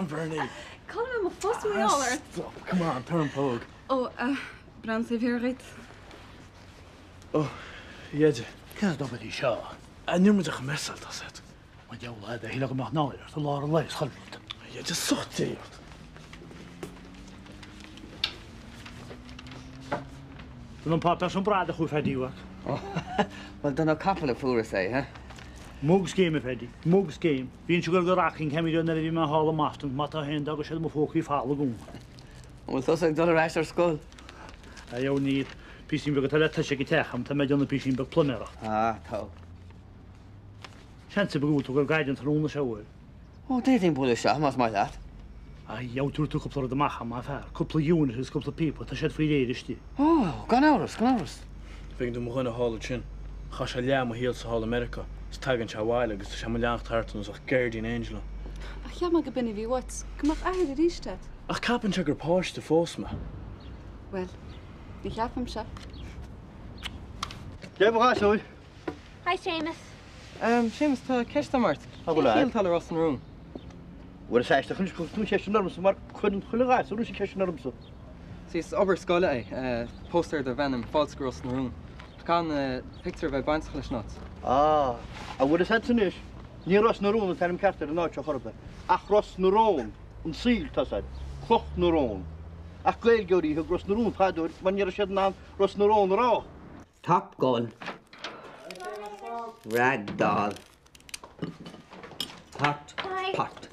on Bernie. Cá bhfuil mo phus mar gheall ort? Stop, come on, tabhair an póg. Ó, breathnaigh taobh thiar dhuit. Ó, a Dheaide. Cén obair í seo? Níl muid ach ag messáil, tá 's agat. Mo dheabhal é, shílfeá go mbeadh náire ort i lár an lae is chuile rud. A Dheaide, socht Dé ort. Don an páipéar sin bradach thú, Phaddy, uait. Ó, bhuel, do na capaill a fuaireas é, huh? Mugs game, a Phaddy, mugs game. Bhínnse ag goil go Rockingham nuair a bhí mé thall i mBoston, má tá féin, d'fhága siad mo phócaí folamh agam. An bhfuil tusa ag dul ar ais ar scoil? A dheabhail níl. Píosín beag atá le toiseacht ag an teach agam, tá mé ag déanamh píosín beag pluiméireachta. Ah, tá. Seans ar bith go bhfuil tú ag goil go Gaillimh an tráthnóna seo, an bhfuil? Ó, d'fhéadfainn bualadh isteach más maith leat. A dheabhail, tabharfaidh tú cúpla rud amach agam, a fear. Cúpla unit agus cúpla píopa, tá siad faoi réir istigh. Ó, gan amhras, gan amhras. Bhfeiceann tú mo dhuine thall ansin. Chaith sé leath mo shaolsa thall i Meiriceá is tagann sé abhaile agus tá sé mo leanacht thart ar nós bheadh guardian angel ann. Ach cheap mé go b'in a bhí uait, go mbeadh athair arís agat. Ach ceapann sé gur páiste fós mé. Bhuel, ní cheapaimse. Dia dhaoibh a ghasúir. Hi Séamus. Séamus, tá ceist agam ort. Cén chiall atá le Ros na Rún? Bhuel, is aisteach anois go gcuireann tú an cheist sin ormsa mar cuireann chuile ghasúr anois an cheist sin ormsa. Sea, is obair scoile é, póstaer darb ainm Fáilte go Ros na Rún. Caithfidh na pictiúir a bheith bainteach leis an áit. Ah, an bhfuil fhios agat anois, ní Ros na Rún an t-ainm ceart ar an áit seo chor ar bith, ach Ros na Rón, an saol, tá's a'd, Cloch na Rón. Ach Gaeilgeoirí a thug Ros na Rún fadó air mar ní raibh siad in ann Ros na Rón a rá. Top Gun. Rag Doll. Hot Pot.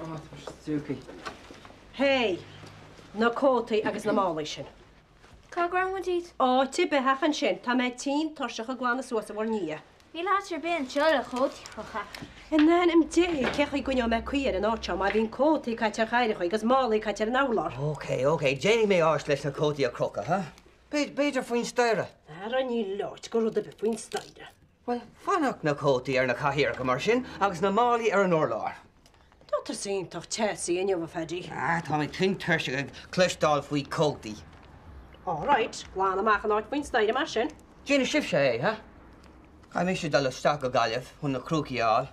Ó, tá sé stiúgtha. Hey! Na cótaí agus na málaí sin. Cá gcuirfidh muid iad? Áit ar bith ach ansin. Tá mé tinn tuirseach ag glanadh suas i bhur ndiaidh. Níl áit ar bith anseo le cótaí a chrochadh. In ainm Dé, cé chaoi gcoinneoidh mé caoi ar an áit seo má bhíonn cótaí caite ar chathaoireacha agus málaí caite ar an urlár? Ok, ok, déanfaidh mé áit leis na cótaí a chrochadh, huh? B'fhéidir faoin staighre. Ara níl áit do rud ar bith faoin staighre. Bhuel, fanfaidh na cótaí ar na cathaoireacha mar sin agus na málaí ar an urlár. Tá tusa iontach teasaí inniu, a Phaddy. Ah, tá mé tinn tuirseach ag cloisteáil faoi cótaí. All right, glan amach an áit faoin staighre mar sin. Déanfaidh sibhse é, huh? Caithfidh mise dul isteach go Gaillimh chun na crúcaí a fháil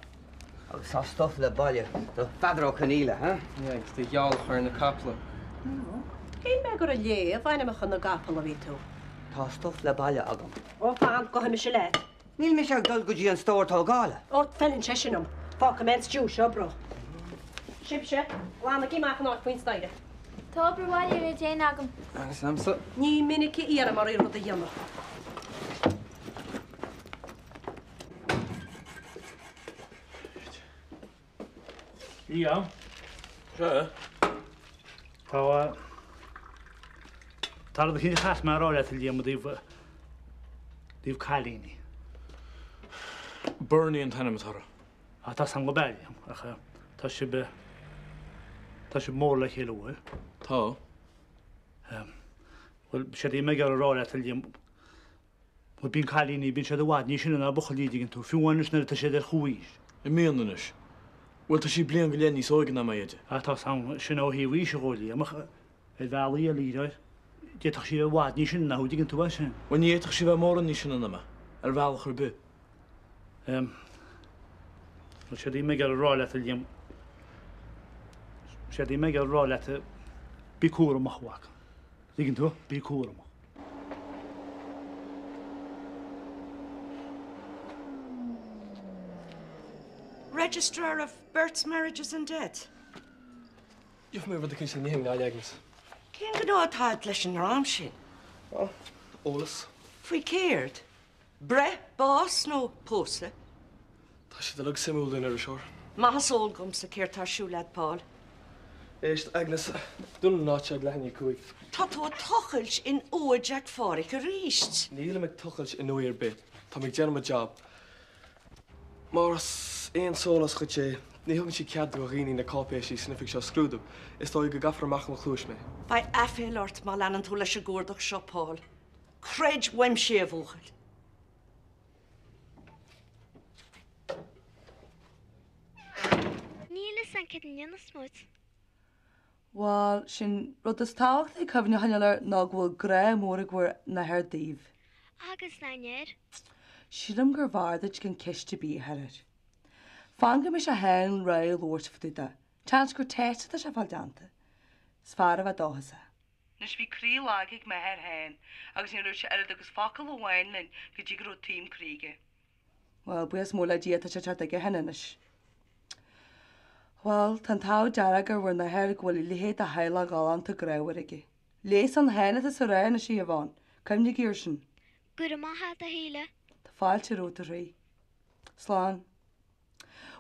agus tá stuif le bailiú do Pheadar Ó Conaola, huh? Yeah, agus do ghealach ar na caiple. Shíl mé gur ag léamh ainmneacha na gcapall a bhí tú. Tá stuif le bailiú agam. Ó, fan, gabhfaidh mise leat. Níl mise ag dul go dtí an stór tógála. Ó, feileann sé sin dom. Fágfaidh mé an stew seo bró. Sibhse, glanaigí amach an áit faoin staighre. Tá obair bhaile le déanamh agam. Agus agamsa. Ní minic a iarraim oraibh rud a dhéanamh. Liam. Sea. Tá Tá rud eicínt a chaithfeas mé a rá leat, a Liam, i dtaobh dtaobh cailíní. Bernie an t-ainm atá uirthi. Á, tá 's a'm gurb ea, Liam, ach tá sibh tá sibh mór le chéile, an bhfuil? Tá. Bhuel, séard a bhí mé ag iarraidh a rá leat, a Liam, Bhuel, bíonn cailíní, bíonn siad i bhfad níos sine ná buachaillí, an dtuigeann tú, fiú amháin anois nuair atá siad ar chomhaois. An mbíonn anois? Bhuel, tá sí bliain go leith níos óige ná mé, a Dheaide. Ah, tá 's a'm, sin ó thaobh aoise dhó, Liam, ach ar bhealaí eile, d'fhéadfadh sí a bheith i bhfad níos sine ná thú, an dtuigeann tú é sin? Bhuel, ní fhéadfadh sí a bheith mórán níos sine ná mé, ar bhealach ar bith. Em, bhuel, séard a bhí mé ag iarraidh a rá leat, a Liam, séard a bhí mé ag iarraidh a rá leat, bí cúramach, a mhac. Tuigeann tú? Bí cúramach. Registrar of Births, Marriages and Deaths. Gheobhaidh mé rud eicínt le n-ithe i nGaillimh, Agnes. Cén gnó atá agat leis an ndream sin? Ó, eolas. Faoi céard? Breith, bás nó pósadh? Tá siad uilig suimiúil don iriseoir. Maith is eol dhomsa céard tá ar siúl agat, Paul. Éist, Agnes, dúnann an áit seo ag leath i ndiaidh 5. Tá tú ag tochailt in uaigh Jack Phádhraic arís. Nílim ag tochailt in uaigh ar bith. Táim ag déanamh mo job. Más aon sólás dhuit é, ní thugann siad cead do dhaoine na cáipéisí san oifig seo a scrúdú. Is dóigh go gcaithfear amach ó mo chluais mé. Beidh aiféala ort má leanann tú leis an gcuardach seo, Paul. Creid uaimse é, a bhuachaill. Níl fhios a'm céard a ndéanfas muid. Bhal, sé'n rud is tábhachtaí cuimhne a choinneáil air ná go bhfuil grá mór ag bhur n-athair daoibh. Agus ár n-athair. Sílim gur bhfearr duit gan ceist ar bith a chur air. Fan go mbeidh sé féin réidh labhairt fá dtaobh de. Seans gur teist atá sé fáil déanta. Is fearr a bheith dóchasach. Anois bhí croí lag ag m'athair féin agus ní raibh sé oiread agus focal amháin linn go dtí go raibh taom croí aige. Bhuel, buíochas mór le Dia tá sé ag teacht aige féin anois. Bhuel, tá an t-ádh dearg ar bhur n-athair go bhfuil a leithéid de theaghlach ghalánta grámhar aige. Leigheas ann féin atá sa ghrá anois a Yvonne, cuimhnigí air sin. Go raibh maith agat a Shíle. Tá fáilte romhat a chroí. Slán.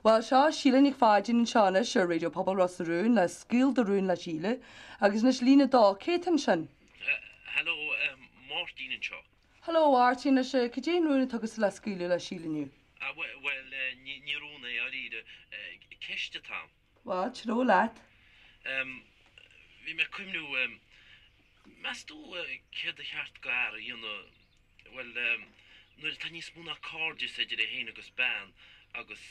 Bhuel, seo Síle Nic Pháidín anseo anois ar Raidió Pobail Ros na Rún le Scaoil do Rún le Síle agus anois líne 2, cé atá ansin? Hello, Máirtín anseo. Hello, a Mháirtín, anois cad é an rún atá agatsa le scaoileadh le Síle inniu? Ah, bhuel, ní rún é, dháiríre. Ceist atá ann. Bhuel, treo leat. Bhí mé ag cuimhniú, meas tú céard ba cheart do fhear a dhéanamh Bhuel, nuair atá níos mó ná cairdeas idir é féin agus bean agus.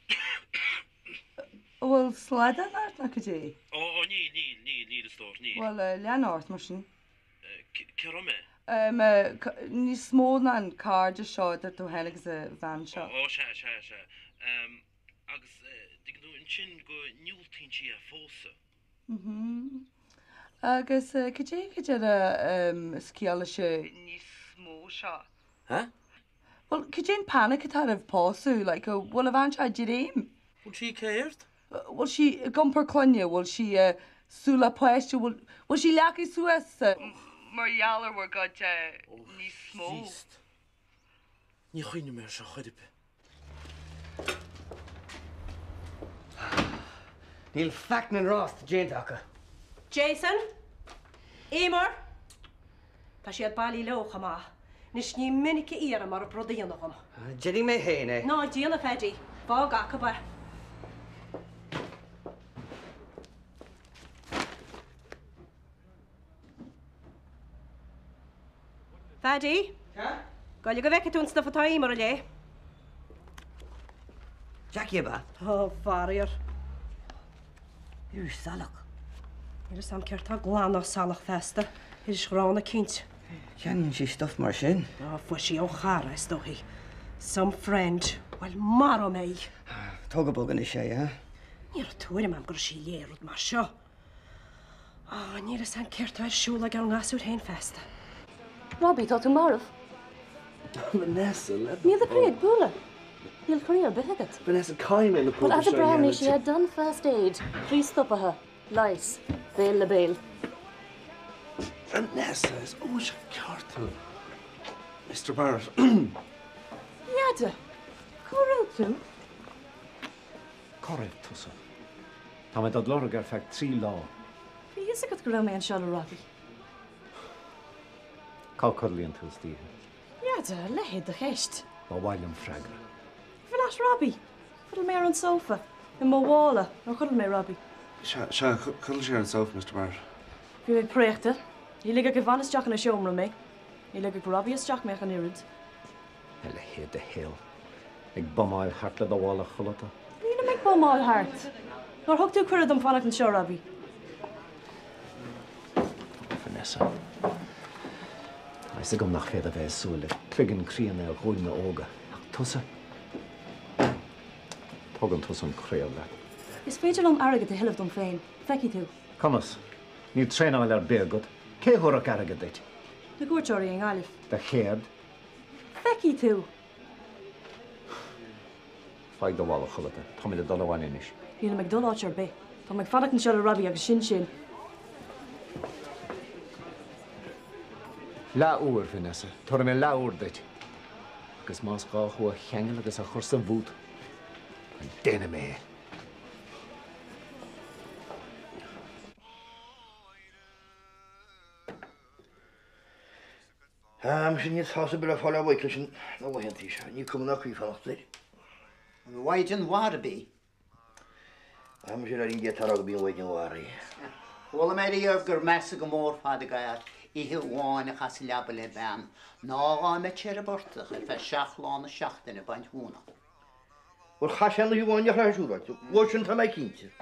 An bhfuil slaghdán ort nó cad é? Ó, ó, níl, níl, níl, níl a stór, níl. Bhuel, lean ort mar sin. Cé raibh mé? Níos mó ná an cairdeas seo idir tú féin agus an bhean seo. Ó, sea, sea, sea. Agus, tuigeann tú, ansin go ndiúltaíonn sí é a phósadh. Mhm. Agus cad é cad é is ciall leis an níos mó seo? Huh? Bhuel, cad é an panic atá oraibh pósadh? Like, an bhfuil an bhean seo i do réim? Bhfuil sí céard? Bhfuil sí ag iompar clainne? Bhfuil sí ag súil le páiste? Bhfuil bhfuil sí leagtha suas mar gheall ar bhur gcuid níos mó? Chríost. Ní chuimhneoidh mé air seo chor ar bith. Níl faic na ngrást déanta acu. Jason! Eimear! Tá siad bailí leo chomh maith. Anois ní minic a iarraim orthu rud a dhéanamh dhom. Déanfaidh mé féin é. Ná déan, a Phaddy. Fág acu é. Phaddy? Sea? Goille go bhfeice tú an stuif atá Eimear a léamh. Jackie ab ea? Ó, faraor. Iris salach. Níl fhios a'm céard tá glan ná salach feasta. Iris ghránna cinnte. Ceannaíonn sí stuif mar sin. Á, fuair sí ó chara, is dóichí. Some friend. Bhuel, maróidh mé í. Tóg go bog anois é, eh? Ní raibh tuairim a'm go raibh sí ag léamh rud mar seo. Á, níl fhios a'm céard tá ar siúl ag ár ngasúr féin feasta. Robbie, tá tú marbh. Vanessa, le do Níl do chroí ag bualadh. Níl croí ar bith agat. Vanessa, caithfidh mé na Well, púcaí as a seo a breathnaigh dhéanamh. sé had done first aid. Croí stoptha. Leigheas. Béal le béal. Vanessa, is óige ceart tú. Mr Barrett. N'fheadar. Cá raibh tú? Cá raibh tusa? Tá mé dod lorg ar feadh 3 lá. Bhí a fhios agat go raibh mé anseo le Robbie. Cá codlaíonn tú istoíche? N'fheadar, a leithéid de cheist. Ba mhaith liom freagra. I bhflat Robbie. Chodail mé ar an sófa. I mo mhála. Ar chodail mé, Robbie? Sea, sea, chodail sí ar an sófa, Mr Barrett. Bhí mé préachta. Ní ligfeadh Yvonne isteach ina seomra mé. Ní ligfeadh Robbie isteach mé ach an oiread. A leithéid de shaol. Ag bumáil thart le do mhála codlata. Nílim ag bumáil thart. Nár thug tú cuireadh dom fanacht anseo, Robbie? Vanessa. Tá fhios agam nach féidir bheith ag súil le cloigeann críonna ar dhaoine óga, ach tusa? Tógann tusa an craobh leat. Is féidir liom airgead a thuilleamh dom féin. Feicfidh tú. Conas? Níl traenáil ar bith agat. Cé thabharfadh airgead duit? Na cuairteoirí i nGaillimh. Do chéard? Feicfidh tú. Faigh do mhála codlata. Táimid ag dul abhaile anois. Nílim ag dul áit ar bith. Tá mé ag fanacht anseo le Robbie agus sin sin. Leathuair, Vanessa. Tabharfaidh mé leathuair duit. Agus más gá thú a cheangal agus a chur sa bhút, déanfaidh mé é. Ah, muise níl sásamh ar bith le fáil ó Mhichael sin na laethantaí seo. Ní cuma ná caoi fanacht air. An mhaighdean mhara ab í? Ah, muise ar an gcéad tarra go b'í an mhaighdean mhara í. Chuala mé riamh gur measa go mór fad ag fhear oíche amháin a chaith sa leaba le bean ná dhá mbeadh sé ar an bportach ar feadh seacht lá na seachtaine ag baint mhóna. Bhuel, chaith sé an oíche amháin nach raibh siúráilte. Bhuel, sin tá mé cinnte.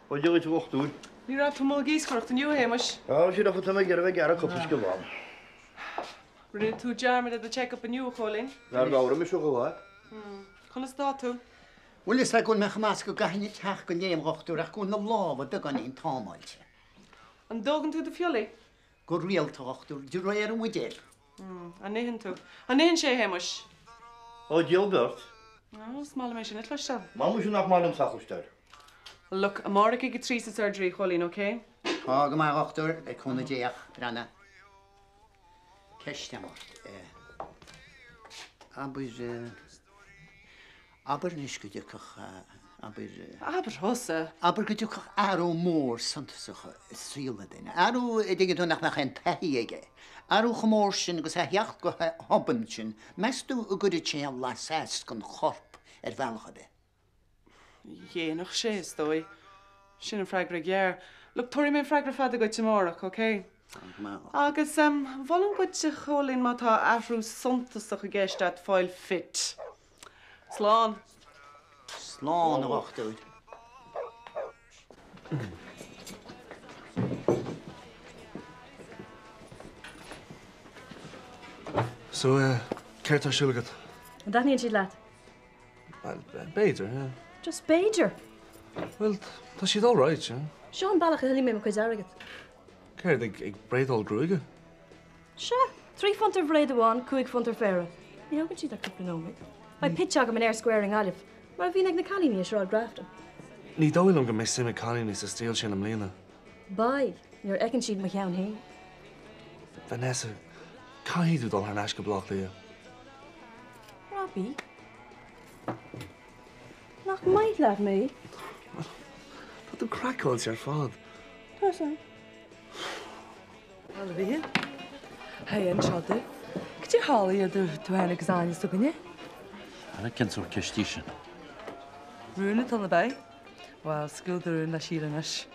Ó Dia dhuit a dhochtúir. Ní raibh tú amuigh ag iascaireacht inniu, a Shéamais? Á, sin tá mé ag iarraidh bheith ag gearradh cúpla sciobán. Rinne tú dearmad ar do check-up inniu, a Chóilín. Nár labhair mise chomh fada. Conas atá tú? Bhuel, is é go bhfuil mé chomh maith is go gcaithfinn teacht go léim, a dhochtúir, ach go bhfuil na lámha beagáinín támáilte. An dtógann tú do phiollaí? Go rialta, a dhochtúir, de réir an bhuidéil. An n-itheann tú? An n-itheann sé, a Shéamais? Ó, diabhal beart. Ó, is maith liom é sin a chloisteáil. Maith muise nach maith liomsa a chloisteáil. Look, amárach ag a trí sa surgery, a Chóilín, ok? Tá go maith, a dhochtúir, le cúnamh Dé ach, breathnaigh. Ceist agam ort. Abair, abair anois go dtiocfadh, abair. Abair thusa. Abair go dtiocfadh athrú mór suntasach i saol an duine. Athrú a dtuigeann tú nach mbeadh aon taithí aige. Athrú chomh mór sin agus a theacht go hobann sin, meas tú an gcuirfeadh sé aon bhlas as don chorp ar bhealach ar bith? Dhéanfadh sé, is dóigh. Sin an freagra gearr. Look, tabharfaidh mé an freagra fada dhuit amárach, ok? Agus em, mholfainn dhuit, a Chóilín, má tá athrú suntasach i gceist a't, fáil fit. Slán. Slán, a dhochtúir. So, eh, céard tá ar siúl agat? An dtaitníonn siad leat? B'fhéidir, yeah. Just b'fhéidir? Bhuel, tá siad all right, yeah. Seo an bealach a thuillfidh mé mo chuid airgid. Céard, ag braidáil gruaige? Sea, £3 ar bhraid amháin, £5 ar phéire. Ní thógann siad ach cúpla nóiméad. Beidh pitch agam in Eyre Square i nGaillimh, mar a bhíonn ag na cailíní i Sráid Grafton. Ní dóigh liom go mbeidh suim ag cailíní sa stíl sin i mbliana. Beidh, nuair a fheiceann siad mo cheann féin. Vanessa, caithfidh tú dul thar n-ais go Baile Átha Cliath. Robbie? Nach maith leat mé? Tá tú craiceáilte ar fad. Tá sé. Bhuel, a Mhíchíl. Haigh, anseo tú. Cad é a tharla idir tú féin agus Áine s'againne? Ara, cén sórt ceist í sin? Rún atá ann ab ea? Bhuel, scaoil do rún le Síle anois.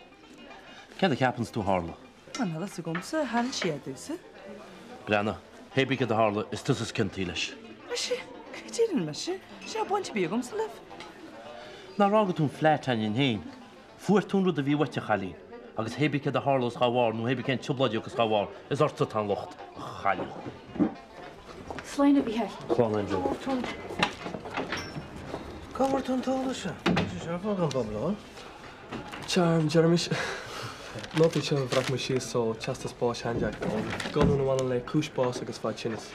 Céard a cheapanns tú a tharla? Níl a fhios agamsa, thaitin sí domhsa. Breathnaigh, pé bith céard a tharla, is tusa is ciontaí leis. Mise? Cad é rinne mise? Sea, baint ar bith agamsa libh. Nár fhága tú an flat a'inn féin? Fuair tú an rud a bhí uait, a chailín. Agus pé bith céard a tharlós dhá bharr nó pé bith cén trioblóid a thiocfas dhá bharr, is ortsa atá an locht, a chailín. Slán, a Mhíchíl. Slán, Angela. Cá bhfuair tú an t-eolas seo? Tá sé seo ar fáil gan bhabhláil. Charm, deirimis. Nótaí seo a bhreac mé síos ó teastas báis Shean-Jeaic, ón gcolún a bhaineann le cúis báis agus fad tinnis.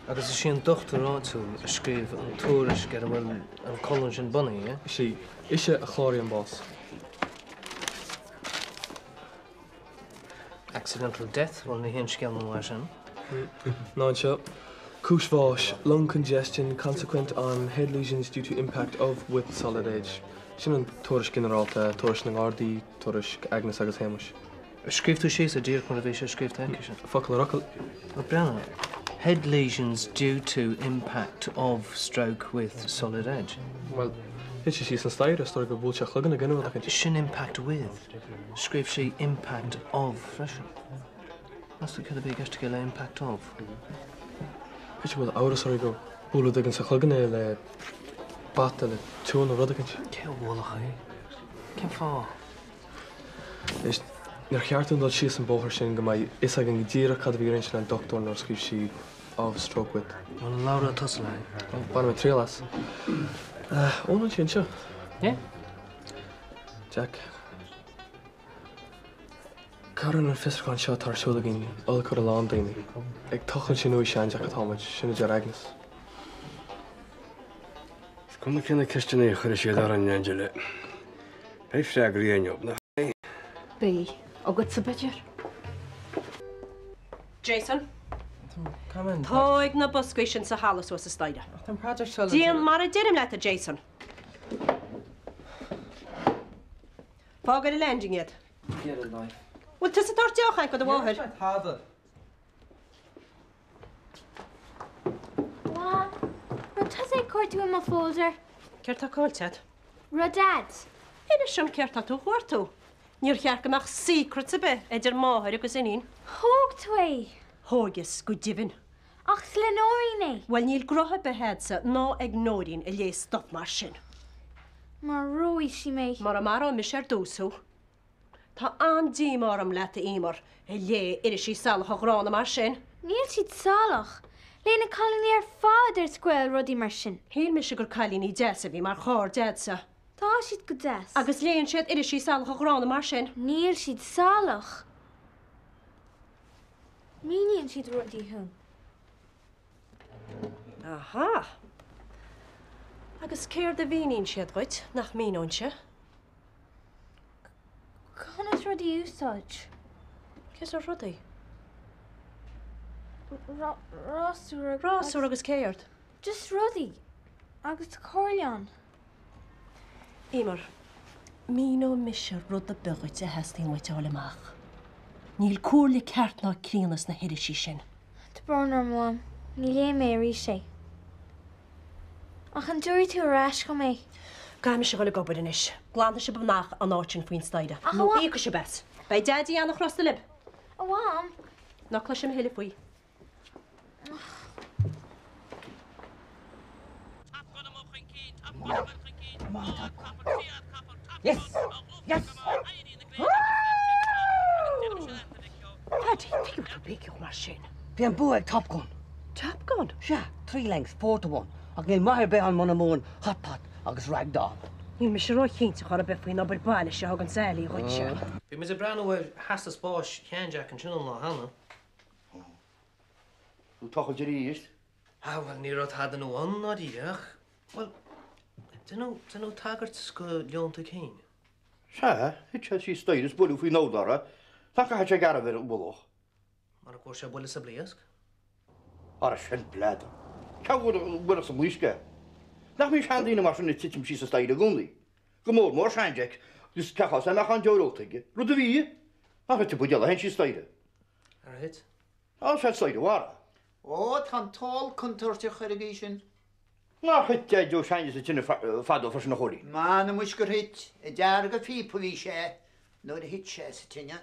Agus is í an dochtúir áitiúil a scríobh an tuairisc ar a bhfuil an colún sin bunaithe, Is í. Ise a chláraigh an bás. Accidental death, bhuel ní haon scéal nua é sin. Ná anseo. Cúis bháis, lung congestion consequent on head lesions due to impact of with solid edge. Sin an tuairisc ghinearálta, tuairisc na nGardaí, tuairisc Agnes agus Shéamuis. Scríobh tú síos é díreach mar a bhí sé scríobhta aici. Focal ar fhocal. Ó breathnaigh. Head lesions due to impact of stroke with solid edge. Bhuel, thit sé síos an staighre, is dóigh gur bhuail sé a chloigeann i gcoinne rud eicínt. Sin impact with. Scríobh sí impact of freisin. Meas tú céard a bhí i gceist aici le impact of? B'fhéidir go bhfuil amhras oraibh gur bualadh rud éigin sa chloigeann é le bata, le tua nó rud éicint. Cé a bhuailfeadh é? Cén fáth? Éist, níor cheart dúinn dul síos an bóthar sin go mbeidh fhios againn go díreach cad a bhí ar intinn an dochtúir nuair a scríobh sí of stroke with. Bhuel, an labhróidh tusa léi? Bainfidh mé triail as. Ó, níl sí anseo. Yeah? Jack. Cuireann an fiosrúchán seo atá ar siúl againn olc ar a lán daoine. Ag tochailt in uaigh Shean-Jack atá muid, sin a deir Agnes. Is cuma cé na ceisteanna a chuirfidh siad orainn, Angela. Beidh freagraí inniu, nach mbeidh? Beidh. Agatsa, b'fhéidir. Jason. Tóg na boscaí sin sa halla suas an staighre. Déan mar a deirim leat, a Jason. Fág ar an landing iad. Get a life. Bhfuil tusa ag tabhairt deoch do do mháthair? Níl tada. Mham, raibh tusa ag cuartú i mo folder? Céard tá caillte agat? Rud a'd. Inis dom céard tá tú a chuartú. Níor cheart go mbeadh secrets ar bith idir máthair agus iníon. Thóg tú é! Thógas, go deimhin. Ach is le Nóirín é! Bhuel, níl gruth ar bith a'dsa ná ag Nóirín a léigh stuff mar sin. Maróidh sí mé. Mura maróidh mise ar dtús thú. Tá an-díomá orm leat, a Emer, ag léamh irisí salacha gránna mar sin. Níl siad salach. Léann na cailíní ar fad ar scoil rudaí mar sin. Shíl mise gur cailíní deasa a bhí mar chairde a'dsa. Tá siad go deas. Agus léann siad irisí salacha gránna mar sin. Níl siad salach. Míníonn siad rudaí dúinn. Aha! Agus céard a mhíníonn siad dhuit nach míneoinnse? Conas rudaí a úsáid? Cén sórt rudaí? Rásúr agus. Rásúr agus céard? Just rudaí. Agus comhairleán. Emer, míneoidh mise rud ar bith dhuit a theastaíonn uait a fháil amach. Níl comhairle ceart ná críonna sna hirisí sin. Tá brón orm, a Mham. Ní léifidh mé arís é. Ach an dtabharfaidh tú ar ais dhom é? Caithfidh mise a dhul ag obair anois. Glanfaidh sibh amach an áit sin faoin staighre. Ach a Nó Mham. íocfaidh sibh as. Beidh Daidí an-chrosta libh. A Mham. Ná cloisim a thuilleadh faoi. Yes! Yes! Paddy, tuige a bhfuil tú ag béiceadh mar sin? Bhí an bua ag Top Gun. Top Gun? Sea, 3 lengths, 4 to 1. Ach níl maith ar bith ann muna mbuann Hot Pot agus Ragdoll. Níl mise róchinnte chor ar bith faoin obair baile seo a thugann Sally dhuitse. Bhí muid ag breathnú ar theastas báis shean-Jack ansin an lá cheana. Tú tochailt arís? Ah, bhuel, ní raibh tada nua ann, ndáiríre, ach, bhuel, deineadh, deineadh tagairt go leonta cinn. Sea, thit sé síos staighre is buaileadh faoin urlár é. Nach gcaithfeadh sé gearradh ar an mhullach? Mara bhfuair sé buille sa bhlaosc. Ara sin bladar. Cé a bhuailfeadh sa mblaosc é? Nach mbíonn seandaoine mar sin ag titim síos an staighre i gcónaí? Go mór mór sean-Jack, agus cén chás dá mbeadh an deoir ólta aige? Rud a bhí. Nár thit an buidéal é féin síos staighre? Ar thit? Á, sea, staighre mhara. Ó, tá an t-ól contúirteach ar an gcaoi sin. Nár thit Deaid Ó Seáin sa tine fadó freisin a Chóilín? M'anam muis gur thit, ag deargadh a phíopa a bhí sé nuair a thit sé sa tine.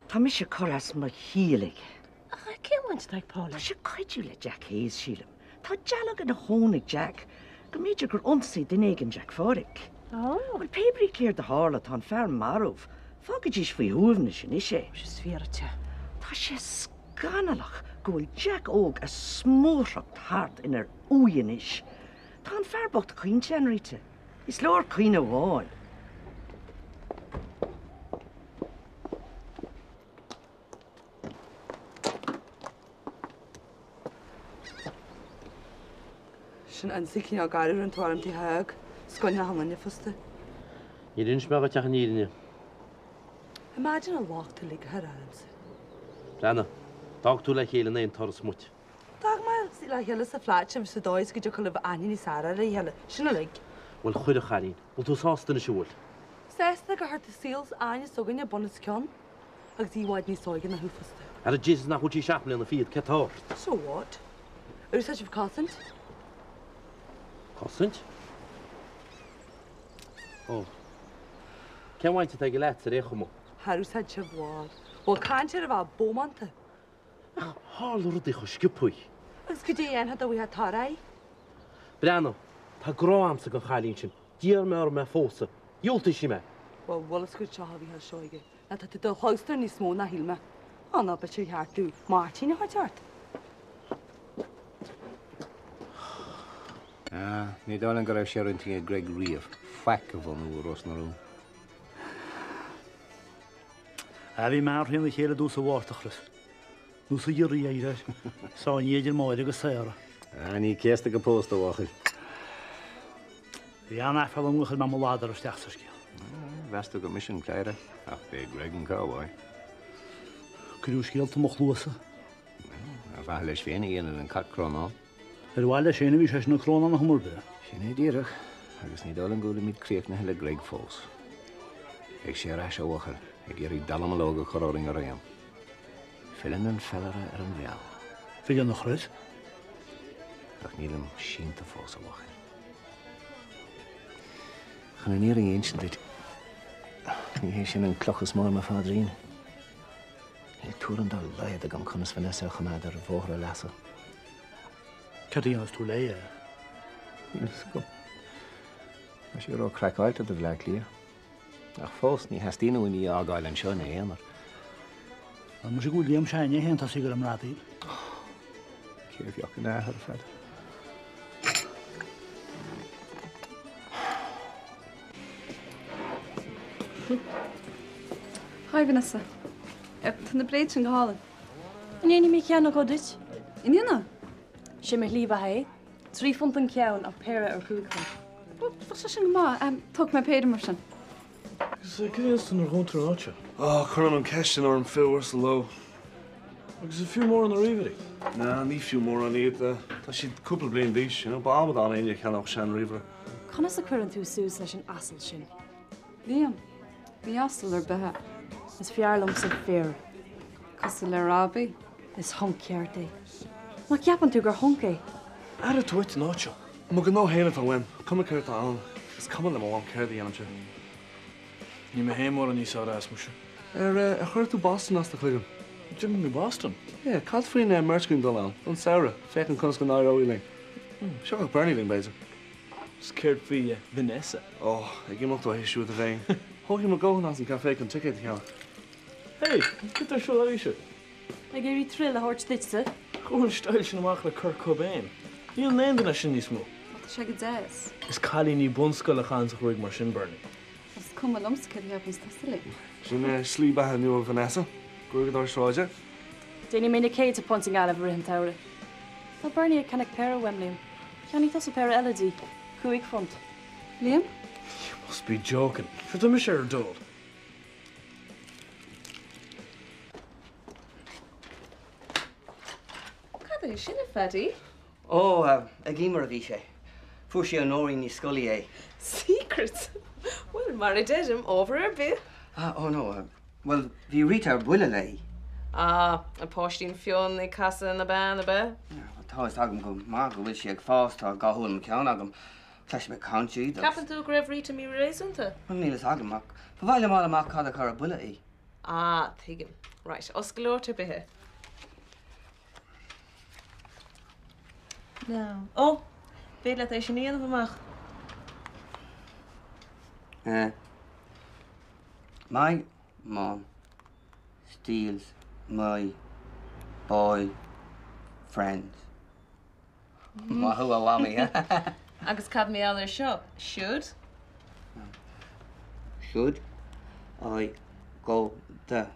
Tá mise curtha as mo chiall aige. Ach cén bhaint atá ag Paul Tá leis? sé ag cuidiú le Jack Hayes, sílim. Tá dealg ina thóin ag Jack go mb'fhéidir gur ionsaigh duine éigin Jack Phádraig. Bhuel, pé brí céard a tharla, tá an fear marbh. Fágaidís faoi shuaimhneas anois é. Is fíor duit é. Tá sé scannalach go bhfuil Jack óg ag smúrthacht thart inár uaigh anois. Tá an fear bocht caointe, Anrita. Is leor caoineadh amháin. Sin ionsaí cineál garbh ar an tuairim taobh thig, scoil na hIonainne fosta. Níor inis mé dhuit ach an fhírinne. Imagine an locht uilig a chur ormsa. Breathnaigh, d'fhág tú le chéile in aon turas muid. D'fhág mé le chéile sa flat sibh sa dóigh is go dtiocfadh libh aithne níos fearr ar a chéile, sin uilig. Bhuel, chuir a chailín. Bhfuil tú sásta anois, an bhfuil? Sásta gur chuir tú saol Áine s'againne bun os cionn, agus í i bhfad níos óige ná thú fosta. Ara Jesus nach bhfuil sí seacht mbliana fichead, céard tá ort? So what? Ar úsáid sibh cosaint? Cosaint? Ó. Cén bhaint atá aige leatsa ar aon chuma? Char úsáid sibh bhal. Bhfuil caint ar a bheith bómánta? Ach tharla rudaí chomh sciobthaí. Agus cad é a dhéanfá dá bhfaighfeá toradh? Breathnaigh, tá grá a'msa don chailín sin. D'iarr mé orm é a phósadh. Dhiúltaigh sí mé. Bhuel, bhfuil fhios agat seo a Mhícheáil Seoige, ná tá tú do chlabhsúr níos mó ná shíl mé. Á, ná b'fhéidir ar cheart domh Máirtín a thabhairt ort? Ah, ní dóigh liom go raibh sé ar intinn ag Greg riamh faic a bhunú i Ros na Rún. Ah, bhí m'fhear thrína chéile i dtús an Mhárta, a Chris. Nós an ghiorria air, sáinnithe idir Máire agus Sarah. Ah, ní céasta go pósta, a bhuachaill. Bhí an-aiféala orm gur chuir mé mo ladar isteach sa scéal. Mheas tú gur mise an cladhaire, ach b'é Greg an cowboy. Cuireadh scéalta i mo chluasa. Ar mhaithe leis féin a dhéanann an cat crónán. Ar mhaithe leis féin a bhí seisean ag crónán ar chuma ar bith. Sin é díreach, agus ní dóigh liom go bhfuilimid críochnaithe le Greg fós. Beidh sé ar ais, a bhuachaill, ag iarraidh dallamullóg a chur orainn araon. Filleann an feallaire ar an bhfeall. Filleann, a Chris. Ach nílim sínte fós, a bhuachaill. Chun an fhírinne a insint duit, ní hé sin an cloch is mó ar mo phaidrín. Níl tuairim dá laghad agam conas Vanessa a choimeád ar bhóthar a leasa. Cad a dhéanfas tú léi? Níl fhios agam. Tá sí ró-craiceáilte do Bhleá Cliath. Ach fós, ní theastaíonn uaim í a fhágáil anseo ina aonar. Tá muise go bhfuil Liam s'againne féin tosaithe ag dul i mbradaíl. Cé a bheadh ina athair, a Pheadair? Hi Vanessa. Tá na bréid sin go hálainn. An ndéanfaidh mé ceann acu duit? An ndéanfaidh? Sé mo shlí bheatha é. £3 an ceann ach péire ar £5. Bheadh sé sin go maith. Tógfaidh mé péire mar sin. Agus cad a dhéanas tú nuair a dhún tú an áit seo? Á, cuireann an ceist sin orm fiú, arsa Ló. Agus an fiú mórán na ríomhairí? Ná, ní fiú mórán iad. Tá siad cúpla bliain d'aois, you know. Ba amadán éinne a cheannódh sean-ríomhaire. Conas a cuireann tú suas leis an asal sin? Liam, ní asal ar bith é. Is fearr liomsa fir. Cosúil le Robbie. Is hunk ceart é. Nach gceapann tú gur hunk é? Aire atá uait an áit seo. Mo ghnó féin atá uaim, cuma céard atá ann, is cuma le mo mham céard a dhéanaimse. Níl mé féin mórán níos fearr as, muise. Ar ar chuir tú Boston as do chloigeann? D'imigh mé Boston? Yeah, cad faoin mbeirt againn dul ann, don samhradh, féachaint conas go n-éireoidh linn. Thiocfadh Bernie linn, b'fhéidir. Is céard faoi Vanessa? Ó, ag imeacht uaithi siúd a bheinn. Thógfaidh mo dhóthain as an café chun ticéad a cheannach. Hey, cad tá ar siúl agaibhse? Ag iarraidh thrill a thabhairt duitse. Chuaigh an style sin amach le Kurt Cobain. Níl aon duine leis sin níos mó. Ach tá sé go deas. Is cailíní bunscoile a chaitheanns an ghruaig mar sin, Bernie. Is cuma liomsa céard a cheapanns tusa, Liam. Sin slí beatha nua Vanessa, gruaigeadóir sráide. Déanfaidh mé na céadta punt i nGaillimh i rith an tsamhraidh. Tá Bernie ag ceannach péire uaim, Liam. Cheannaigh tusa péire eile di. £5. Liam? You must be joking. Sure tá mise ar dól. Cad é sin, a Phaddy? Ó, ag Emer a bhí sé. Fuair sé ó Nóirín Ní Scolaí é. Secrets? Bhuel, mar a deirim, ábhar ar bith. Ah, oh no, bhuel, bhí Rita ar buile léi. Ah, an páistín fionn ag casadh na bean, ab ea? Tá fhios agam go maith go bhfuil sí ag fás, tá dhá shúil i mo cheann agam. Cloisim ag caint iad agus. Ceapann tú go raibh Rita míréasúnta? Bhuel, níl fhios agam, ach ba mhaith liom fháil amach cad a chuir ar buile í. Ah, tuigim. Right, oscail áit ar bith é. Now. Ó! Féidir leat é sin a dhéanamh amach. Eh. My mom steals my boy friends. Maith thú, a Mhamaí. Agus cad mar gheall air seo? Should? Should I go the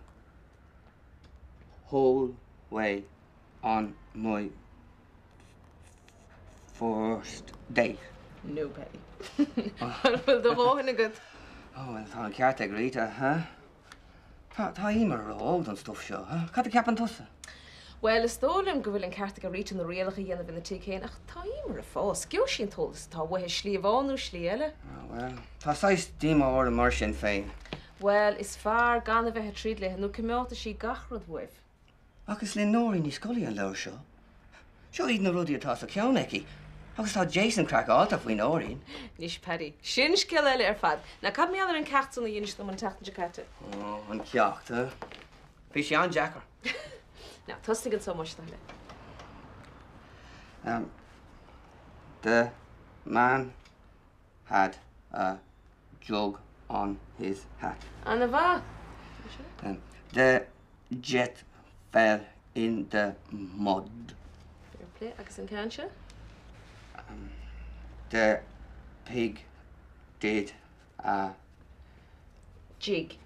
whole way on my first date? No, Paddy. An bhfuil do dhóthain agat? Oh, well, tá an ceart ag Rita, huh? Tá, tá Emer ró-óg don stuif seo, huh? Cad a cheapann tusa? Bhuel, is dóigh liom go bhfuil an ceart ag Rita na rialacha a dhéanamh ina tigh féin, ach tá Emer ag fás. Gheobhaidh sí an t-eolas atá uaithi, slí amháin nó slí eile. Ah, bhuel, tá saghas díomá orm mar sin féin. Bhuel, is fearr gan a bheith ag troid léi, nó coimeádfaidh sí gach rud uaibh. Ach is le Nóirín Ní Scolaí an leabhar seo. Seo iad na rudaí atá sa cheann aici. Agus tá Jason craiceáilte faoi Nóirín. Anois, Paddy, sin scéal eile ar fad. Now, cad mar gheall ar an ceacht san a d'inis dom an tseachtain seo caite? Ó, an ceacht, huh? Bhí sé an-deacair. Now, tosnaigh anso más do thoil é. Um, the man had a jug on his hat. Ana-mhaith. Um, the jet fell in the mud. Fair play. Agus an ceann seo? Um, the pig did a jig.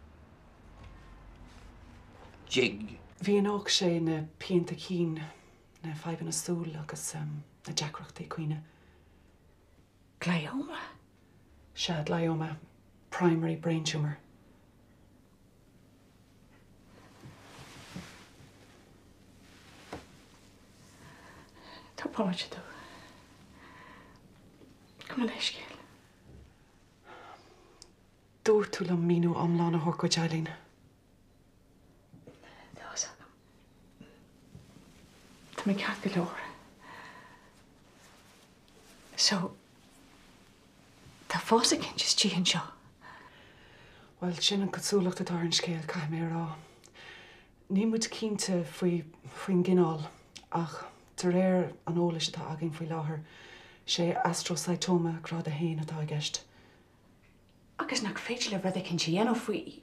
Jig. Mhíneodh sé na pianta cinn, na fadhbanna súl agus na deacrachtaí cuimhne. Glioma? Sea, glioma. Primary brain tumour. Tabhair bomaite domh. Gabh mo leithscéal. Dúirt tú liom míniú iomlán a thabhairt dhuit, Eileen. Tá fhios agam. Tá mé ceart go leor. So, tá fás eicínt istigh anseo. Bhuel, sin an cosúlacht atá ar an scéal, caithfidh mé a rá. Níl muid cinnte faoi faoin gcineál, ach de réir an eolais atá againn faoi láthair, sé astrocytoma grád 1 atá i gceist. Agus nach féidir libh rud eicínt a dhéanamh faoi,